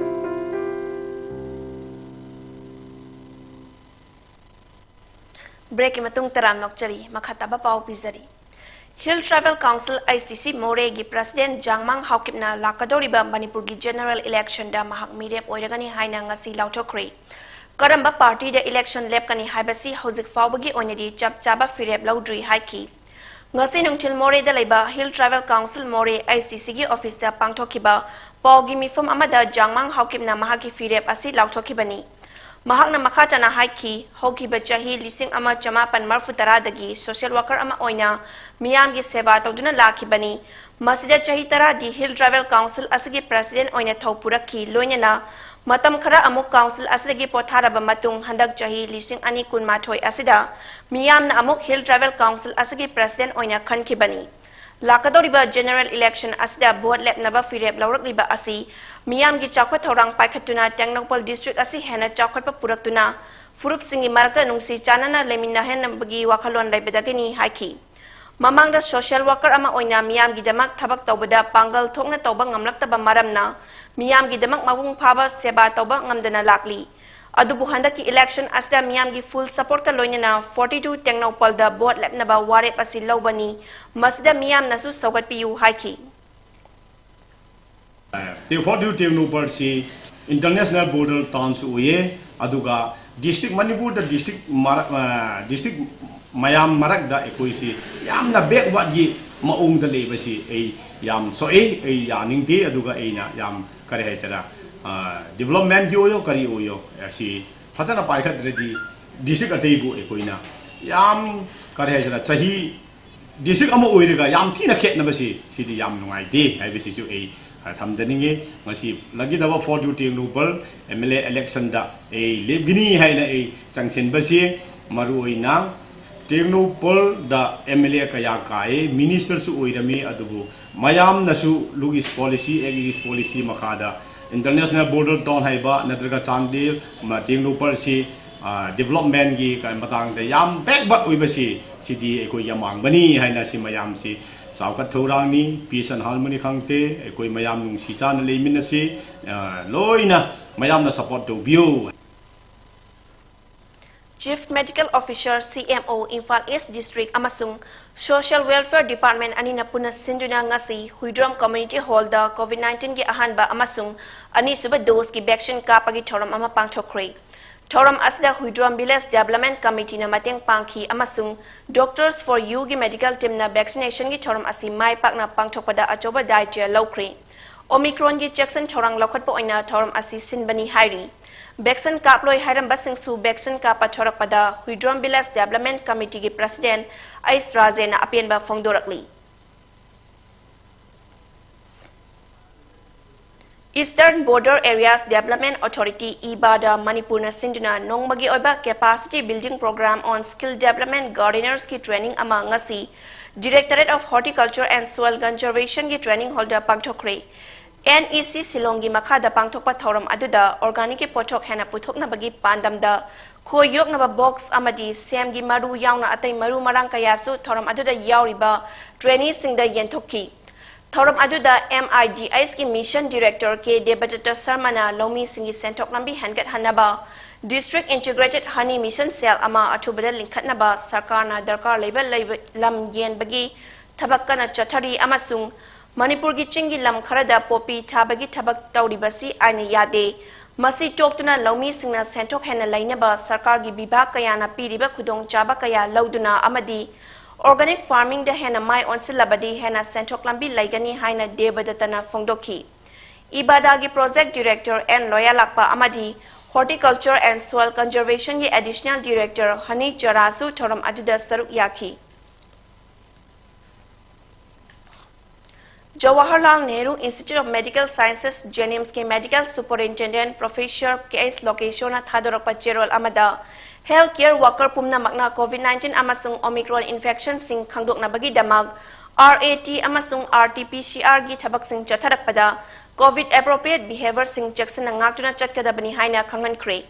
Breakꯀꯤ ꯃꯇꯨꯡ ꯇꯔꯥꯝ ꯅꯣꯛꯆꯔꯤ꯫ ꯃꯈꯥ ꯇꯥꯕ ꯄꯥꯎ ꯄꯤꯖꯔꯤ꯫ Hill Tribal Council, H T C, ꯃꯣꯔꯦꯒꯤ President ꯖꯥꯡꯃꯥꯡ ꯍꯥꯎꯀꯤꯞꯅ ꯂꯥꯛꯀꯗꯧꯔꯤꯕ ꯃꯅꯤꯄꯨꯔꯒꯤ general electionꯗ ꯃꯍꯥꯛ ꯃꯤꯔꯦꯞ ꯑꯣꯏꯔꯒꯅꯤ ꯍꯥꯏꯅ ꯉꯁꯤ ꯂꯥꯎꯊꯣꯛꯈ꯭ꯔꯦ꯫ ꯀꯔꯝꯕ partyꯗ election ꯂꯦꯞꯀꯅꯤ ꯍꯥꯏꯕꯁꯤ ꯍꯧꯖꯤꯛ ꯐꯥꯎꯕꯒꯤ ꯑꯣꯏꯅꯗꯤ ꯆꯞ ꯆꯥꯕ ꯐꯤꯔꯦꯞ ꯂꯧꯗ꯭ꯔꯤ ꯍꯥꯏꯈꯤ꯫ ꯉꯁꯤ ꯅꯨꯡꯊꯤꯜ ꯃꯣꯔꯦꯗ ꯂꯩꯕ Hill Tribal Council ꯃꯣꯔꯦ, H T Cꯒꯤ officeꯇ ꯄꯥꯡꯊꯣꯛꯈꯤꯕ ꯄꯥꯎꯒꯤ ꯃꯤꯐꯝ ꯑꯃꯗ ꯖꯥꯡꯃꯥꯡ ꯍꯥꯎꯀꯤꯞꯅ ꯃꯍꯥꯛꯀꯤ ꯐꯤꯔꯦꯞ ꯑꯁꯤ ꯂꯥꯎꯊꯣꯛꯈꯤꯕꯅꯤ꯫ ꯃꯍꯥꯛꯅ ꯃꯈꯥ ꯇꯥꯅ ꯍꯥꯏꯈꯤ, ꯍꯧꯈꯤꯕ ꯆꯍꯤ ꯂꯤꯁꯤꯡ ꯑꯃ ꯆꯃꯥꯄꯟ ꯃꯔꯤꯐꯨ ꯇꯔꯥꯗꯒꯤ social worker ꯑꯃ ꯑꯣꯏꯅ ꯃꯤꯌꯥꯝꯒꯤ ꯁꯦꯕꯥ ꯇꯧꯗꯨꯅ ꯂꯥꯛꯈꯤꯕꯅꯤ꯫ ꯃꯁꯤꯗ ꯆꯍꯤ ꯇꯔꯥꯗꯤ Hill Tribal Council ꯑꯁꯤꯒꯤ President ꯑꯣꯏꯅ ꯊꯧ ꯄꯨꯔꯛꯈꯤ, ꯂꯣꯏꯅꯅ ꯃꯇꯝ ꯈꯔ ꯑꯃꯨꯛ council ꯑꯁꯤꯗꯒꯤ ꯄꯣꯊꯥꯔꯕ ꯃꯇꯨꯡ ꯍꯟꯗꯛ ꯆꯍꯤ ꯂꯤꯁꯤꯡ ꯑꯅꯤ ꯀꯨꯟꯃꯥꯊꯣꯏ ꯑꯁꯤꯗ ꯃꯤꯌꯥꯝꯅ ꯑꯃꯨꯛ Hill Tribal Council ꯑꯁꯤꯒꯤ President ꯑꯣꯏꯅ ꯈꯟꯈꯤꯕꯅꯤ꯫ ꯂꯥꯛꯀꯗꯧꯔꯤꯕ general election ꯑꯁꯤꯗ vote ꯂꯦꯞꯅꯕ ꯐꯤꯔꯦꯞ ꯂꯧꯔꯛꯂꯤꯕ ꯑꯁꯤ ꯃꯤꯌꯥꯝꯒꯤ ꯆꯥꯎꯈꯠ ꯊꯧꯔꯥꯡ ꯄꯥꯏꯈꯠꯇꯨꯅ ꯇꯦꯡꯅꯧꯄꯜ district ꯑꯁꯤ ꯍꯦꯟꯅ ꯆꯥꯎꯈꯠꯄ ꯄꯨꯔꯛꯇꯨꯅ ꯐꯨꯔꯨꯞꯁꯤꯡꯒꯤ ꯃꯔꯛꯇ ꯅꯨꯡꯁꯤ ꯆꯥꯟꯅꯅ ꯂꯩꯃꯤꯟꯅꯍꯟꯅꯕꯒꯤ ꯋꯥꯈꯜꯂꯣꯟ ꯂꯩꯕꯗꯒꯤꯅꯤ ꯍꯥꯏꯈꯤ꯫ ꯃꯃꯥꯡꯗ social worker ꯑꯃ ꯑꯣꯏꯅ ꯃꯤꯌꯥꯝꯒꯤꯗꯃꯛ ꯊꯕꯛ ꯇꯧꯕꯗ ꯄꯥꯡꯒꯜ ꯊꯣꯛꯅ ꯇꯧꯕ ꯉꯝꯂꯛꯇꯕ ꯃꯔꯝꯅ ꯃꯤꯌꯥꯝꯒꯤꯗꯃꯛ ꯃꯄꯨꯡ ꯐꯥꯕ ꯁꯦꯕꯥ ꯇꯧꯕ ꯉꯝꯗꯅ ꯂꯥꯛꯂꯤ꯫ ꯑꯗꯨꯕꯨ ꯍꯟꯗꯛꯀꯤ election ꯑꯁꯤꯗ ꯃꯤꯌꯥꯝꯒꯤ full supportꯀ ꯂꯣꯏꯅꯅ forty-two ꯇꯦꯡꯅꯧꯄꯜꯗ vote ꯂꯦꯞꯅꯕ ꯋꯥꯔꯦꯞ ꯑꯁꯤ ꯂꯧꯕꯅꯤ꯫ ꯃꯁꯤꯗ ꯃꯤꯌꯥꯝꯅꯁꯨ ꯁꯧꯒꯠꯄꯤꯌꯨ ꯍꯥꯏꯈꯤ꯫ Forty-two ꯇꯦꯡꯅꯧꯄꯜꯁꯤ international border townꯁꯨ ꯑꯣꯏꯌꯦ, ꯑꯗꯨꯒ district, ꯃꯅꯤꯄꯨꯔꯗ district ꯃꯔꯛ-, ꯑ, district ꯃꯌꯥꯝ ꯃꯔꯛꯇ ꯑꯩꯈꯣꯏꯁꯤ ꯌꯥꯝꯅ backwardꯀꯤ ꯃꯑꯣꯡꯗ ꯂꯩꯕꯁꯤ ꯑꯩ ꯌꯥꯝ ꯁꯣꯛꯏ, ꯑꯩ ꯌꯥꯅꯤꯡꯗꯦ꯫ ꯑꯗꯨꯒ ꯑꯩꯅ ꯌꯥꯝ, ꯀꯔꯤ ꯍꯥꯏꯁꯤꯔꯥ, ꯑ, developmentꯀꯤ ꯑꯣꯏꯌꯣ, ꯀꯔꯤ ꯑꯣꯏꯌꯣ, ꯑꯁꯤ ꯐꯖꯅ ꯄꯥꯏꯈꯠꯇ꯭ꯔꯗꯤ district ꯑꯇꯩꯕꯨ ꯑꯩꯈꯣꯏꯅ ꯌꯥꯝ ꯀꯔꯤ ꯍꯥꯏꯁꯤꯔꯥ, ꯆꯍꯤ ꯗꯤꯁꯇ꯭ꯔꯤꯛ ꯑꯃ ꯑꯣꯏꯔꯒ ꯌꯥꯝ ꯊꯤꯅ ꯈꯦꯠꯅꯕꯁꯤ, ꯁꯤꯗꯤ ꯌꯥꯝ ꯅꯨꯡꯉꯥꯏꯇꯦ ꯍꯥꯏꯕꯁꯤꯁꯨ ꯑꯩ, ꯑ, ꯊꯝꯖꯅꯤꯡꯉꯤ꯫ ꯉꯁꯤ ꯂꯥꯛꯀꯗꯕ four two Tengnoupal M L A ꯏꯂꯦꯛꯁꯟꯗ ꯑꯩ ꯂꯦꯞꯀꯅꯤ ꯍꯥꯏꯅ ꯑꯩ ꯆꯪꯁꯤꯟꯕꯁꯤ, ꯃꯔꯨꯑꯣꯏꯅ ꯇꯦꯡꯅꯧꯄꯜꯗ ꯑꯦꯝ ꯑꯦꯜ ꯑꯦ ꯀꯌꯥ ꯀꯥꯏ, ꯃꯤꯅꯤꯁꯇꯔꯁꯨ ꯑꯣꯏꯔꯝꯃꯤ, ꯑꯗꯨꯕꯨ ꯃꯌꯥꯝꯅꯁꯨ ꯂꯨꯛ ꯏꯁ ꯄꯣꯂꯤꯁꯤ, ꯑꯦꯛ ꯏꯁ ꯄꯣꯂꯤꯁꯤ ꯃꯈꯥꯗ ꯏꯟꯇꯔꯅꯦꯁꯅꯦꯜ ꯕꯣꯔꯗꯔ ꯇꯥꯎꯟ ꯍꯥꯏꯕ ꯅꯠꯇ꯭ꯔꯒ ꯆꯥꯟꯗꯦꯜ, ꯃ-, ꯇꯦꯡꯅꯧꯄꯜꯁꯤ, ꯑ, ꯗꯤꯕꯂꯞꯃꯦꯟꯒꯤ ꯀ-, ꯃꯇꯥꯡꯗ ꯌꯥꯝ ꯕꯦꯛꯋꯥꯔꯗ ꯑꯣꯏꯕꯁꯤ, ꯁꯤꯗꯤ ꯑꯩꯈꯣꯏꯒꯤ ꯑꯃꯥꯡꯕꯅꯤ ꯍꯥꯏꯅ ꯁꯤ ꯃꯌꯥꯝꯁꯤ ꯆꯥꯎꯈꯠ ꯊꯧꯔꯥꯡꯅꯤ, peace and harmony ꯈꯪꯗꯦ, ꯑꯩꯈꯣꯏ ꯃꯌꯥꯝ ꯅꯨꯡꯁꯤ ꯆꯥꯟꯅ ꯂꯩꯃꯤꯟꯅꯁꯤ, ꯑ, ꯂꯣꯏꯅ ꯃꯌꯥꯝꯅ ꯁꯄꯣꯔꯠ ꯇꯧꯕꯤꯌꯨ꯫ Chief Medical Officer, C M O, Imphal east district ꯑꯃꯁꯨꯡ Social Welfare Department ꯑꯅꯤꯅ ꯄꯨꯟꯅ ꯁꯤꯟꯗꯨꯅ ꯉꯁꯤ ꯍꯨꯏꯗ꯭ꯔꯣꯝ ꯀꯝꯃ꯭ꯌꯨꯅꯤꯇꯤ ꯍꯣꯜꯗ ꯀꯣꯚꯤꯗ ꯅꯥꯏꯟꯇꯤꯟꯒꯤ ꯑꯍꯥꯟꯕ ꯑꯃꯁꯨꯡ ꯑꯅꯤꯁꯨꯕ ꯗꯣꯖꯀꯤ ꯚꯦꯛꯁꯤꯟ ꯀꯥꯞꯄꯒꯤ ꯊꯧꯔꯝ ꯑꯃ ꯄꯥꯡꯊꯣꯛꯈ꯭ꯔꯦ꯫ ꯊꯧꯔꯝ ꯑꯁꯤꯗ ꯍꯨꯏꯗ꯭ꯔꯣꯝ ꯚꯤꯂꯦꯖ ꯗꯤꯕꯦꯂꯞꯃꯦꯟ ꯀꯝꯃꯤꯇꯤꯅ ꯃꯇꯦꯡ ꯄꯥꯡꯈꯤ ꯑꯃꯁꯨꯡ Doctors for Youꯒꯤ ꯃꯦꯗꯤꯀꯦꯜ ꯇꯤꯝꯅ ꯚꯦꯛꯁꯤꯅꯦꯁꯟꯒꯤ ꯊꯧꯔꯝ ꯑꯁꯤ ꯃꯥꯏ ꯄꯥꯛꯅ ꯄꯥꯡꯊꯣꯛꯄꯗ ꯑꯆꯧꯕ ꯗꯥꯏꯇ꯭ꯌ ꯂꯧꯈ꯭ꯔꯦ꯫ ꯑꯣꯃꯤꯀ꯭ꯔꯣꯟꯒꯤ ꯆꯦꯛꯁꯤꯟ ꯊꯧꯔꯥꯡ ꯂꯧꯈꯠꯄ ꯑꯣꯏꯅ ꯊꯧꯔꯝ ꯑꯁꯤ ꯁꯤꯟꯕꯅꯤ ꯍꯥꯏꯔꯤ꯫ ꯚꯦꯛꯁꯤꯟ ꯀꯥꯞꯂꯣꯏ ꯍꯥꯏꯔꯝꯕꯁꯤꯡꯁꯨ ꯚꯦꯛꯁꯤꯟ ꯀꯥꯞꯄ ꯊꯣꯔꯛꯄꯗ ꯍꯨꯏꯗ꯭ꯔꯣꯝ ꯚꯤꯂꯦꯖ ꯗꯤꯕꯦꯂꯞꯃꯦꯟ ꯀꯝꯃꯤꯇꯤꯒꯤ ꯄ꯭ꯔꯁꯤꯗꯦꯟꯠ ꯑꯩꯁ ꯔꯥꯖꯦꯟꯅ ꯑꯄꯦꯟꯕ ꯐꯣꯡꯗꯣꯔꯛꯂꯤ꯫ Eastern Border Areas Development Authority, ꯏꯕꯥꯗ ꯃꯅꯤꯄꯨꯔꯅ ꯁꯤꯟꯗꯨꯅ ꯅꯣꯡꯃꯒꯤ ꯑꯣꯏꯕ Capacity Building Program on Skill Development Gardenersꯀꯤ training ꯑꯃ ꯉꯁꯤ Directorate of Horticulture and Soil Conservationꯒꯤ training hallꯗ ꯄꯥꯡꯊꯣꯛꯈ꯭ꯔꯦ꯫ N E C ꯁꯤꯂꯣꯡꯒꯤ ꯃꯈꯥꯗ ꯄꯥꯡꯊꯣꯛꯄ ꯊꯧꯔꯝ ꯑꯗꯨꯗ organicꯀꯤ ꯄꯣꯠꯊꯣꯛ ꯍꯦꯟꯅ ꯄꯨꯊꯣꯛꯅꯕꯒꯤ ꯄꯥꯟꯗꯝꯗ ꯈꯣꯏ ꯌꯣꯛꯅꯕ box ꯑꯃꯗꯤ ꯁꯦꯝꯒꯤ ꯃꯔꯨ ꯌꯥꯎꯅ ꯑꯇꯩ ꯃꯔꯨ ꯃꯔꯥꯡ ꯀꯌꯥꯁꯨ ꯊꯧꯔꯝ ꯑꯗꯨꯗ ꯌꯥꯎꯔꯤꯕ traineeꯁꯤꯡꯗ ꯌꯦꯟꯊꯣꯛꯈꯤ꯫ ꯊꯧꯔꯝ ꯑꯗꯨꯗ M I D Hꯀꯤ Mission Director K ꯗꯦꯕꯗꯠꯇ ꯁꯔꯃꯅ ꯂꯧꯃꯤꯁꯤꯡꯒꯤ ꯁꯦꯟꯊꯣꯛ ꯂꯝꯕꯤ ꯍꯦꯟꯒꯠꯍꯟꯅꯕ District Integrated Honey Mission Cell ꯑꯃ ꯑꯊꯨꯕꯗ ꯂꯤꯡꯈꯠꯅꯕ ꯁꯔꯀꯥꯔꯅ ꯗꯔꯀꯥꯔ ꯂꯩꯕ, ꯂꯩꯕ ꯂꯝ ꯌꯦꯟꯕꯒꯤ ꯊꯕꯛ ꯀꯟꯅ ꯆꯠꯊꯔꯤ ꯑꯃꯁꯨꯡ ꯃꯅꯤꯄꯨꯔꯒꯤ ꯆꯤꯡꯒꯤ ꯂꯝ ꯈꯔꯗ ꯄꯣꯄꯤ ꯊꯥꯕꯒꯤ ꯊꯕꯛ ꯇꯧꯔꯤꯕꯁꯤ ꯑꯥꯏꯟꯅ ꯌꯥꯗꯦ꯫ ꯃꯁꯤ ꯇꯣꯛꯇꯨꯅ ꯂꯧꯃꯤꯁꯤꯡꯅ ꯁꯦꯟꯊꯣꯛ ꯍꯦꯟꯅ ꯂꯩꯅꯕ ꯁꯔꯀꯥꯔꯒꯤ ꯕꯤꯚꯥꯒ ꯀꯌꯥꯅ ꯄꯤꯔꯤꯕ ꯈꯨꯗꯣꯡꯆꯥꯕ ꯀꯌꯥ ꯂꯧꯗꯨꯅ ꯑꯃꯗꯤ organic farmingꯗ ꯍꯦꯟꯅ ꯃꯥꯏ ꯑꯣꯟꯁꯤꯜꯂꯕꯗꯤ ꯍꯦꯟꯅ ꯁꯦꯟꯊꯣꯛ ꯂꯝꯕꯤ ꯂꯩꯒꯅꯤ ꯍꯥꯏꯅ ꯗꯦꯕꯗꯠꯇꯅ ꯐꯣꯡꯗꯣꯛꯈꯤ꯫ ꯏꯕꯥꯗꯥꯒꯤ Project Director N ꯂꯣꯌꯥꯂꯥꯛꯄ ꯑꯃꯗꯤ Horticulture and Soil Conservationꯒꯤ Additional Director ꯍꯅꯤ ꯆꯔꯥꯁꯨ ꯊꯧꯔꯝ ꯑꯗꯨꯗ ꯁꯔꯨꯛ ꯌꯥꯈꯤ꯫ Jawaharlal Nehru Institute of Medical Sciences, JNIMSꯀꯤ Medical Superintendent Professor ꯀꯦ ꯑꯦꯁ ꯂꯣꯀꯦꯁꯣꯔꯅ ꯊꯥꯗꯣꯔꯛꯄ ꯆꯦꯔꯣꯜ ꯑꯃꯗ, health care worker ꯄꯨꯝꯅꯃꯛꯅ COVID nineteen ꯑꯃꯁꯨꯡ Omicron infectionꯁꯤꯡ ꯈꯪꯗꯣꯛꯅꯕꯒꯤꯗꯃꯛ RAT ꯑꯃꯁꯨꯡ RT-PCRꯒꯤ ꯊꯕꯛꯁꯤꯡ ꯆꯠꯊꯔꯛꯄꯗ COVID appropriate behaviorꯁꯤꯡ ꯆꯦꯛꯁꯤꯟꯅ ꯉꯥꯛꯇꯨꯅ ꯆꯠꯀꯗꯕꯅꯤ ꯍꯥꯏꯅ ꯈꯪꯍꯟꯈ꯭ꯔꯦ꯫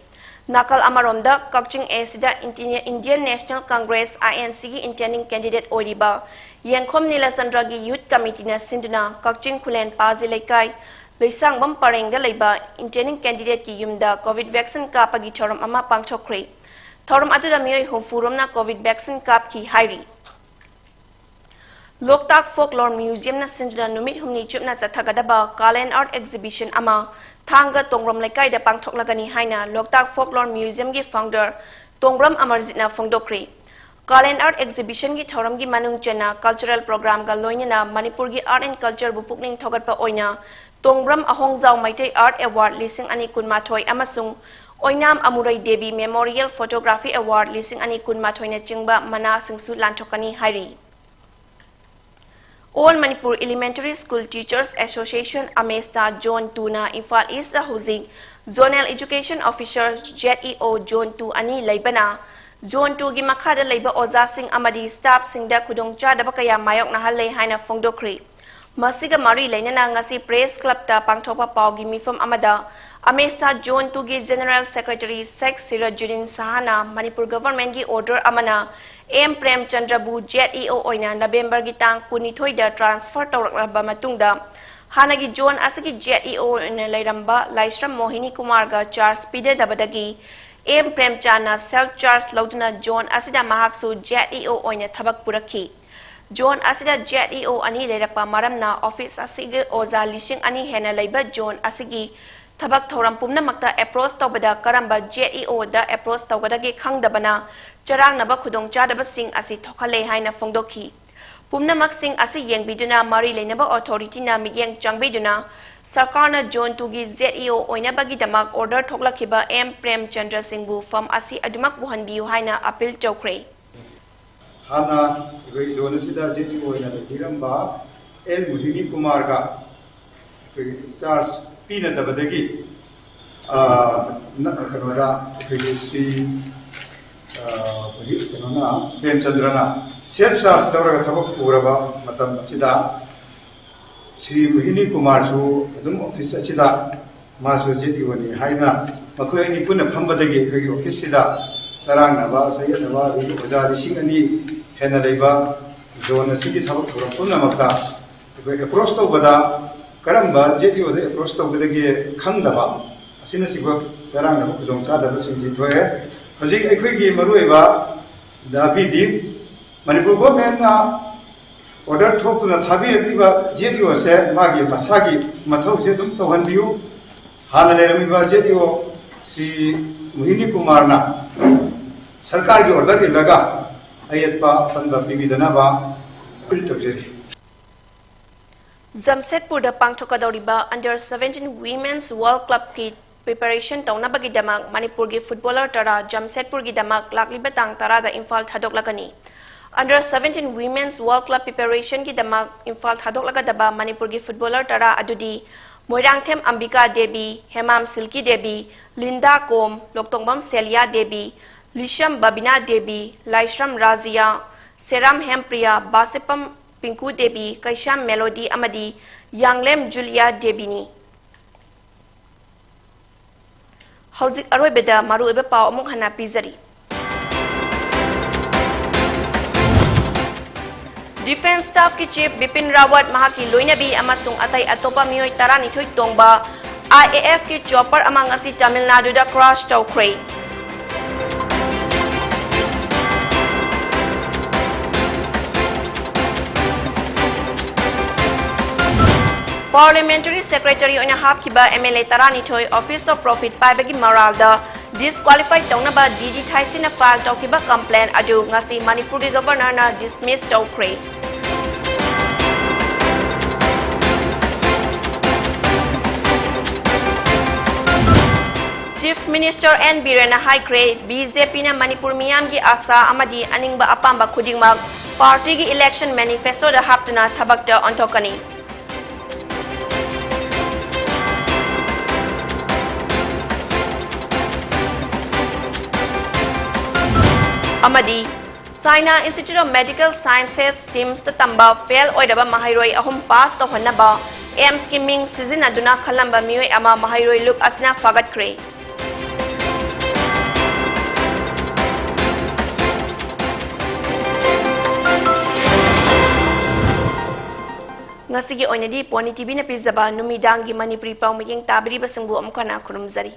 ꯅꯥꯀꯜ ꯑꯃꯔꯣꯝꯗ, ꯀꯛꯆꯤꯡ ꯑꯦꯁꯤꯗ Indi-, Indian National Congress, INCꯒꯤ intending candidate ꯑꯣꯏꯔꯤꯕ ꯌꯦꯡꯈꯣꯝ ꯅꯤꯂꯆꯟꯗ꯭ꯔꯒꯤ Youth Committeeꯅ ꯁꯤꯟꯗꯨꯅ ꯀꯛꯆꯤꯡ ꯈꯨꯂꯦꯟ ꯄꯥꯖꯤ ꯂꯩꯀꯥꯏ ꯂꯩꯁꯥꯡꯕꯝ ꯄꯔꯦꯡꯗ ꯂꯩꯕ intending candidateꯀꯤ ꯌꯨꯝꯗ COVID vaccine ꯀꯥꯞꯄꯒꯤ ꯊꯧꯔꯝ ꯑꯃ ꯄꯥꯡꯊꯣꯛꯈ꯭ꯔꯦ꯫ ꯊꯧꯔꯝ ꯑꯗꯨꯗ ꯃꯤꯑꯣꯏ ꯍꯨꯝꯐꯨ ꯔꯣꯝꯅ COVID vaccine ꯀꯥꯞꯈꯤ ꯍꯥꯏꯔꯤ꯫ ꯂꯣꯛꯇꯥꯛ Folklore Museumꯅ ꯁꯤꯟꯗꯨꯅ ꯅꯨꯃꯤꯠ ꯍꯨꯝꯅꯤ ꯆꯨꯞꯅ ꯆꯠꯊꯒꯗꯕ Kalen Art Exhibition ꯑꯃ ꯊꯥꯡꯒ ꯇꯣꯡꯕ꯭ꯔꯝ ꯂꯩꯀꯥꯏꯗ ꯄꯥꯡꯊꯣꯛꯂꯒꯅꯤ ꯍꯥꯏꯅ ꯂꯣꯛꯇꯥꯛ Folklore Museumꯒꯤ founder ꯇꯣꯡꯕ꯭ꯔꯝ ꯑꯃꯔꯖꯤꯠꯅ ꯐꯣꯡꯗꯣꯛꯈ꯭ꯔꯦ꯫ Kalen Art Exhibitionꯒꯤ ꯊꯧꯔꯝꯒꯤ ꯃꯅꯨꯡ ꯆꯟꯅ cultural programꯒ ꯂꯣꯏꯅꯅ ꯃꯅꯤꯄꯨꯔꯒꯤ art and cultureꯕꯨ ꯄꯨꯛꯅꯤꯡ ꯊꯧꯒꯠꯄ ꯑꯣꯏꯅ ꯇꯣꯡꯕ꯭ꯔꯝ ꯑꯍꯣꯡꯖꯥꯎ ꯃꯩꯇꯩ Art Award ꯂꯤꯁꯤꯡ ꯑꯅꯤ ꯀꯨꯟꯃꯥꯊꯣꯏ ꯑꯃꯁꯨꯡ ꯑꯣꯏꯅꯥꯝ ꯑꯃꯨꯔꯩ ꯗꯦꯕꯤ Memorial Photography Award ꯂꯤꯁꯤꯡ ꯑꯅꯤ ꯀꯨꯟꯃꯥꯊꯣꯏꯅꯆꯤꯡꯕ ꯃꯅꯥꯁꯤꯡꯁꯨ ꯂꯥꯟꯊꯣꯛꯀꯅꯤ ꯍꯥꯏꯔꯤ꯫ All Manipur Elementary School Teachers Association, AMESTA Zone twoꯅ Imphal Eastꯇ ꯍꯧꯖꯤꯛ Zonal Education Officer, ZEO, Zone two ꯑꯅꯤ ꯂꯩꯕꯅ, Zone twoꯒꯤ ꯃꯈꯥꯗ ꯂꯩꯕ ꯑꯣꯖꯥꯁꯤꯡ ꯑꯃꯗꯤ staffꯁꯤꯡꯗ ꯈꯨꯗꯣꯡꯆꯥꯗꯕ ꯀꯌꯥ ꯃꯥꯌꯣꯛꯅꯍꯜꯂꯦ ꯍꯥꯏꯅ ꯐꯣꯡꯗꯣꯛꯈ꯭ꯔꯤ꯫ ꯃꯁꯤꯒ ꯃꯔꯤ ꯂꯩꯅꯅ ꯉꯁꯤ Press Clubꯇ ꯄꯥꯡꯊꯣꯛꯄ ꯄꯥꯎꯒꯤ ꯃꯤꯐꯝ ꯑꯃꯗ AMESTA Zone twoꯒꯤ General Secretary Sheikh Sirajuddin Shahꯅ ꯃꯅꯤꯄꯨꯔ governmentꯀꯤ order ꯑꯃꯅ ꯑꯦꯝ ꯄ꯭ꯔꯦꯝꯆꯟꯗ꯭ꯔꯕꯨ ZEO ꯑꯣꯏꯅ ꯅꯕꯦꯝꯕꯔꯒꯤ ꯇꯥꯡ ꯀꯨꯟꯅꯤꯊꯣꯏꯗ transfer ꯇꯧꯔꯛꯂꯕ ꯃꯇꯨꯡꯗ, ꯍꯥꯟꯅꯒꯤ zone ꯑꯁꯤꯒꯤ ZEO ꯑꯣꯏꯅ ꯂꯩꯔꯝꯕ ꯂꯥꯏꯁ꯭ꯔꯝ ꯃꯣꯍꯤꯅꯤ ꯀꯨꯃꯥꯔꯒ charge ꯄꯤꯅꯗꯕꯗꯒꯤ ꯑꯦꯝ ꯄ꯭ꯔꯦꯝꯆꯥꯟꯅ self charge ꯂꯧꯗꯨꯅ zone ꯑꯁꯤꯗ ꯃꯍꯥꯛꯁꯨ ZEO ꯑꯣꯏꯅ ꯊꯕꯛ ꯄꯨꯔꯛꯈꯤ꯫ Zone ꯑꯁꯤꯗ ZEO ꯑꯅꯤ ꯂꯩꯔꯛꯄ ꯃꯔꯝꯅ office ꯑꯁꯤꯒꯤ ꯑꯣꯖꯥ ꯂꯤꯁꯤꯡ ꯑꯅꯤ ꯍꯦꯟꯅ ꯂꯩꯕ zone ꯑꯁꯤꯒꯤ ꯊꯕꯛ ꯊꯧꯔꯝ ꯄꯨꯝꯅꯃꯛꯇ approach ꯇꯧꯕꯗ ꯀꯔꯝꯕ ZEOꯗ approach ꯇꯧꯒꯗꯒꯦ ꯈꯪꯗꯕꯅ ꯆꯔꯥꯡꯅꯕ ꯈꯨꯗꯣꯡꯆꯥꯗꯕꯁꯤꯡ ꯑꯁꯤ ꯊꯣꯛꯍꯜꯂꯦ ꯍꯥꯏꯅ ꯐꯣꯡꯗꯣꯛꯈꯤ꯫ ꯄꯨꯝꯅꯃꯛꯁꯤꯡ ꯑꯁꯤ ꯌꯦꯡꯕꯤꯗꯨꯅ ꯃꯔꯤ ꯂꯩꯅꯕ ꯑꯣꯊꯣꯔꯤꯇꯤꯅ ꯃꯤꯠꯌꯦꯡ ꯆꯪꯕꯤꯗꯨꯅ ꯁꯔꯀꯥꯔꯅ ꯖꯣꯟ ꯇꯨꯒꯤ ꯖꯦꯠ ꯏ ꯑꯣ ꯑꯣꯏꯅꯕꯒꯤꯗꯃꯛ ꯑꯣꯔꯗꯔ ꯊꯣꯛꯂꯛꯈꯤꯕ ꯑꯦꯝ ꯄ꯭ꯔꯦꯝ ꯆꯟꯗ꯭ꯔ ꯁꯤꯡꯕꯨ ꯐꯝ ꯑꯁꯤ ꯑꯗꯨꯃꯛ ꯄꯨꯍꯟꯕꯤꯌꯨ ꯍꯥꯏꯅ ꯑꯄꯤꯜ ꯇꯧꯈ꯭ꯔꯦ꯫ ꯍꯥꯟꯅ ꯑꯩꯈꯣꯏ ꯖꯣꯟ ꯑꯁꯤꯗ ꯖꯦꯠ ꯏ ꯑꯣ ꯑꯣꯏꯅ ꯂꯩꯕꯤꯔꯝꯕ ꯑꯦꯜ ꯃꯣꯍꯤꯅꯤ ꯀꯨꯃꯥꯔꯒ ꯑꯩꯈꯣꯏꯒꯤ ꯆꯥꯔꯖ ꯄꯤꯅꯗꯕꯗꯒꯤ ꯀꯩꯅꯣꯗ ꯑꯩꯈꯣꯏꯒꯤ ꯁ꯭ꯔꯤ ꯀꯩꯅꯣꯅ ꯄ꯭ꯔꯦꯝꯆꯟꯗ꯭ꯔꯅ ꯁꯦꯜꯐ ꯆꯥꯔꯖ ꯇꯧꯔꯒ ꯊꯕꯛ ꯄꯨꯔꯕ ꯃꯇꯝ ꯑꯁꯤꯗ ꯁ꯭ꯔꯤ ꯃꯣꯍꯤꯅꯤ ꯀꯨꯃꯥꯔꯁꯨ ꯑꯗꯨꯝ ꯑꯣꯐꯤꯁ ꯑꯁꯤꯗ ꯃꯥꯁꯨ ꯖꯦꯠ ꯏ ꯑꯣꯅꯤ ꯍꯥꯏꯅ ꯃꯈꯣꯏ ꯑꯅꯤ ꯄꯨꯟꯅ ꯐꯝꯕꯗꯒꯤ ꯑꯩꯈꯣꯏꯒꯤ ꯑꯣꯐꯤꯁꯁꯤꯗ ꯆꯔꯥꯡꯅꯕ ꯆꯌꯦꯠꯅꯕ ꯑꯗꯒꯤ ꯑꯣꯖꯥ ꯂꯤꯁꯤꯡ ꯑꯅꯤ ꯍꯦꯟꯅ ꯂꯩꯕ ꯖꯣꯟ ꯑꯁꯤꯒꯤ ꯊꯕꯛ ꯊꯧꯔꯝ ꯄꯨꯝꯅꯃꯛꯇ ꯑꯩꯈꯣꯏ ꯑꯦꯄ꯭ꯔꯣꯁ ꯇꯧꯕꯗ ꯀꯔꯝꯕ ꯖꯦꯠ ꯏ ꯑꯣꯗ ꯑꯦꯄ꯭ꯔꯣꯁ ꯇꯧꯒꯗꯒꯦ ꯈꯪꯗꯕ ꯑꯁꯤꯅꯆꯤꯡꯕ ꯆꯔꯥꯡꯅꯕ ꯈꯨꯗꯣꯡꯆꯥꯗꯕꯁꯤꯡꯁꯤ ꯊꯣꯛꯑꯦ꯫ ꯍꯧꯖꯤꯛ ꯑꯩꯈꯣꯏꯒꯤ ꯃꯔꯨꯑꯣꯏꯕ ꯗꯥꯕꯤꯗꯤ ꯃꯅꯤꯄꯨꯔ ꯒꯣꯔꯃꯦꯟꯅ ꯑꯣꯔꯗꯔ ꯊꯣꯛꯇꯨꯅ ꯊꯥꯕꯤꯔꯛꯂꯤꯕ ꯖꯦꯠ ꯏ ꯑꯣꯁꯦ ꯃꯥꯒꯤ ꯃꯁꯥꯒꯤ ꯃꯊꯧꯁꯦ ꯑꯗꯨꯝ ꯇꯧꯍꯟꯕꯤꯌꯨ꯫ ꯍꯥꯟꯅ ꯂꯩꯔꯝꯃꯤꯕ ꯖꯦꯠ ꯏ ꯑꯣ ꯁ꯭ꯔꯤ ꯃꯣꯍꯤꯅꯤ ꯀꯨꯃꯥꯔꯅ ꯁꯔꯀꯥꯔꯒꯤ ꯑꯣꯔꯗꯔ ꯏꯜꯂꯒ ꯑꯌꯦꯠꯄ ꯑꯄꯟꯕ ꯄꯤꯕꯤꯗꯅꯕ ꯑꯄꯤꯜ ꯇꯧꯖꯔꯤ꯫ ꯖꯝꯁꯦꯗꯄꯨꯔꯗ ꯄꯥꯡꯊꯣꯛꯀꯗꯧꯔꯤꯕ Under seventeen Women's World Cupꯀꯤ preparation ꯇꯧꯅꯕꯒꯤꯗꯃꯛ ꯃꯅꯤꯄꯨꯔꯒꯤ ꯐꯨꯠꯕꯣꯂꯔ ꯇꯔꯥ ꯖꯝꯁꯦꯗꯄꯨꯔꯒꯤꯗꯃꯛ ꯂꯥꯛꯂꯤꯕ ꯇꯥꯡ ꯇꯔꯥꯗ Imphal ꯊꯥꯗꯣꯛꯂꯛꯀꯅꯤ꯫ Under seventeen Women's World Club preparationꯒꯤꯗꯃꯛ Imphal ꯊꯥꯗꯣꯛꯂꯒꯗꯕ ꯃꯅꯤꯄꯨꯔꯒꯤ ꯐꯨꯠꯕꯣꯂꯔ ꯇꯔꯥ ꯑꯗꯨꯗꯤ ꯃꯣꯏꯔꯥꯡꯊꯦꯝ ꯑꯝꯕꯤꯀꯥ ꯗꯦꯕꯤ, ꯍꯦꯃꯥꯝ ꯁꯤꯜꯀꯤ ꯗꯦꯕꯤ, ꯂꯤꯟꯗꯥ ꯀꯣꯝ, ꯂꯣꯛꯇꯣꯡꯕꯝ ꯁꯦꯂꯤꯌꯥ ꯗꯦꯕꯤ, ꯂꯤꯁꯝ ꯕꯕꯤꯅꯥ ꯗꯦꯕꯤ, ꯂꯥꯏꯁ꯭ꯔꯝ ꯔꯥꯖꯤꯌꯥ, ꯁꯦꯔꯥꯝ ꯍꯦꯝꯄ꯭ꯔꯤꯌꯥ, ꯕꯥꯁꯦꯄꯝ ꯄꯤꯡꯀꯨ ꯗꯦꯕꯤ, ꯀꯩꯁꯥꯝ ꯃꯦꯂꯣꯗꯤ ꯑꯃꯗꯤ ꯌꯥꯡꯂꯦꯝ ꯖꯨꯂꯤꯌꯥ ꯗꯦꯕꯤꯅꯤ꯫ ꯍꯧꯖꯤꯛ ꯑꯔꯣꯏꯕꯗ ꯃꯔꯨꯑꯣꯏꯕ ꯄꯥꯎ ꯑꯃꯨꯛ ꯍꯟꯅ ꯄꯤꯖꯔꯤ꯫ Defence Staffꯀꯤ Chief ꯕꯤꯄꯤꯟ ꯔꯥꯋꯠ, ꯃꯍꯥꯛꯀꯤ ꯂꯣꯏꯅꯕꯤ ꯑꯃꯁꯨꯡ ꯑꯇꯩ ꯑꯇꯣꯞꯄ ꯃꯤꯑꯣꯏ ꯇꯔꯥꯅꯤꯊꯣꯏ ꯇꯣꯡꯕ IAFꯀꯤ chopper ꯑꯃ ꯉꯁꯤ ꯇꯥꯃꯤꯜ ꯅꯥꯗꯨꯗ crash ꯇꯧꯈ꯭ꯔꯦ꯫ Parliamentary Secretary ꯑꯣꯏꯅ ꯍꯥꯞꯈꯤꯕ MLA ꯇꯔꯥꯅꯤꯊꯣꯏ Office of Profit ꯄꯥꯏꯕꯒꯤ ꯃꯔꯥꯜꯗ disqualify ꯇꯧꯅꯕ DD ꯊꯥꯏꯁꯤꯟꯅ file ꯇꯧꯈꯤꯕ complaint ꯑꯗꯨ ꯉꯁꯤ ꯃꯅꯤꯄꯨꯔꯒꯤ Governorꯅ dismiss ꯇꯧꯈ꯭ꯔꯦ꯫ Chief Minister N ꯕꯤꯔꯦꯟꯅ ꯍꯥꯏꯈ꯭ꯔꯦ, ꯕꯤ ꯖꯦ ꯄꯤꯅ ꯃꯅꯤꯄꯨꯔ ꯃꯤꯌꯥꯝꯒꯤ ꯑꯥꯁꯥ ꯑꯃꯗꯤ ꯑꯅꯤꯡꯕ ꯑꯄꯥꯝꯕ ꯈꯨꯗꯤꯡꯃꯛ ꯄꯥꯔꯇꯤꯒꯤ election manifestoꯗ ꯍꯥꯞꯇꯨꯅ ꯊꯕꯛꯇ ꯑꯣꯟꯊꯣꯛꯀꯅꯤ꯫ ꯑꯃꯗꯤ China Institute of Medical Sciences, SIMSꯇ ꯇꯝꯕ fail ꯑꯣꯏꯔꯕ ꯃꯍꯩꯔꯣꯏ ꯑꯍꯨꯝ pass ꯇꯧꯍꯟꯅꯕ AIIMSꯀꯤ ꯃꯤꯡ ꯁꯤꯖꯤꯟꯅꯗꯨꯅ ꯈꯜꯂꯝꯕ ꯃꯤꯑꯣꯏ ꯑꯃ ꯃꯍꯩꯔꯣꯏ ꯂꯨꯞ ꯑꯁꯤꯅ ꯐꯥꯒꯠꯈ꯭ꯔꯦ꯫ ꯉꯁꯤꯒꯤ ꯑꯣꯏꯅꯗꯤ ꯄꯣꯅꯤ ꯇꯤꯚꯤꯅ ꯄꯤꯖꯕ ꯅꯨꯃꯤꯗꯥꯡꯒꯤ ꯃꯅꯤꯄꯨꯔꯤ ꯄꯥꯎ ꯃꯤꯠꯌꯦꯡ ꯇꯥꯕꯤꯔꯤꯕꯁꯤꯡꯕꯨ ꯑꯃꯨꯛ ꯍꯟꯅ ꯈꯨꯔꯨꯝꯖꯔꯤ꯫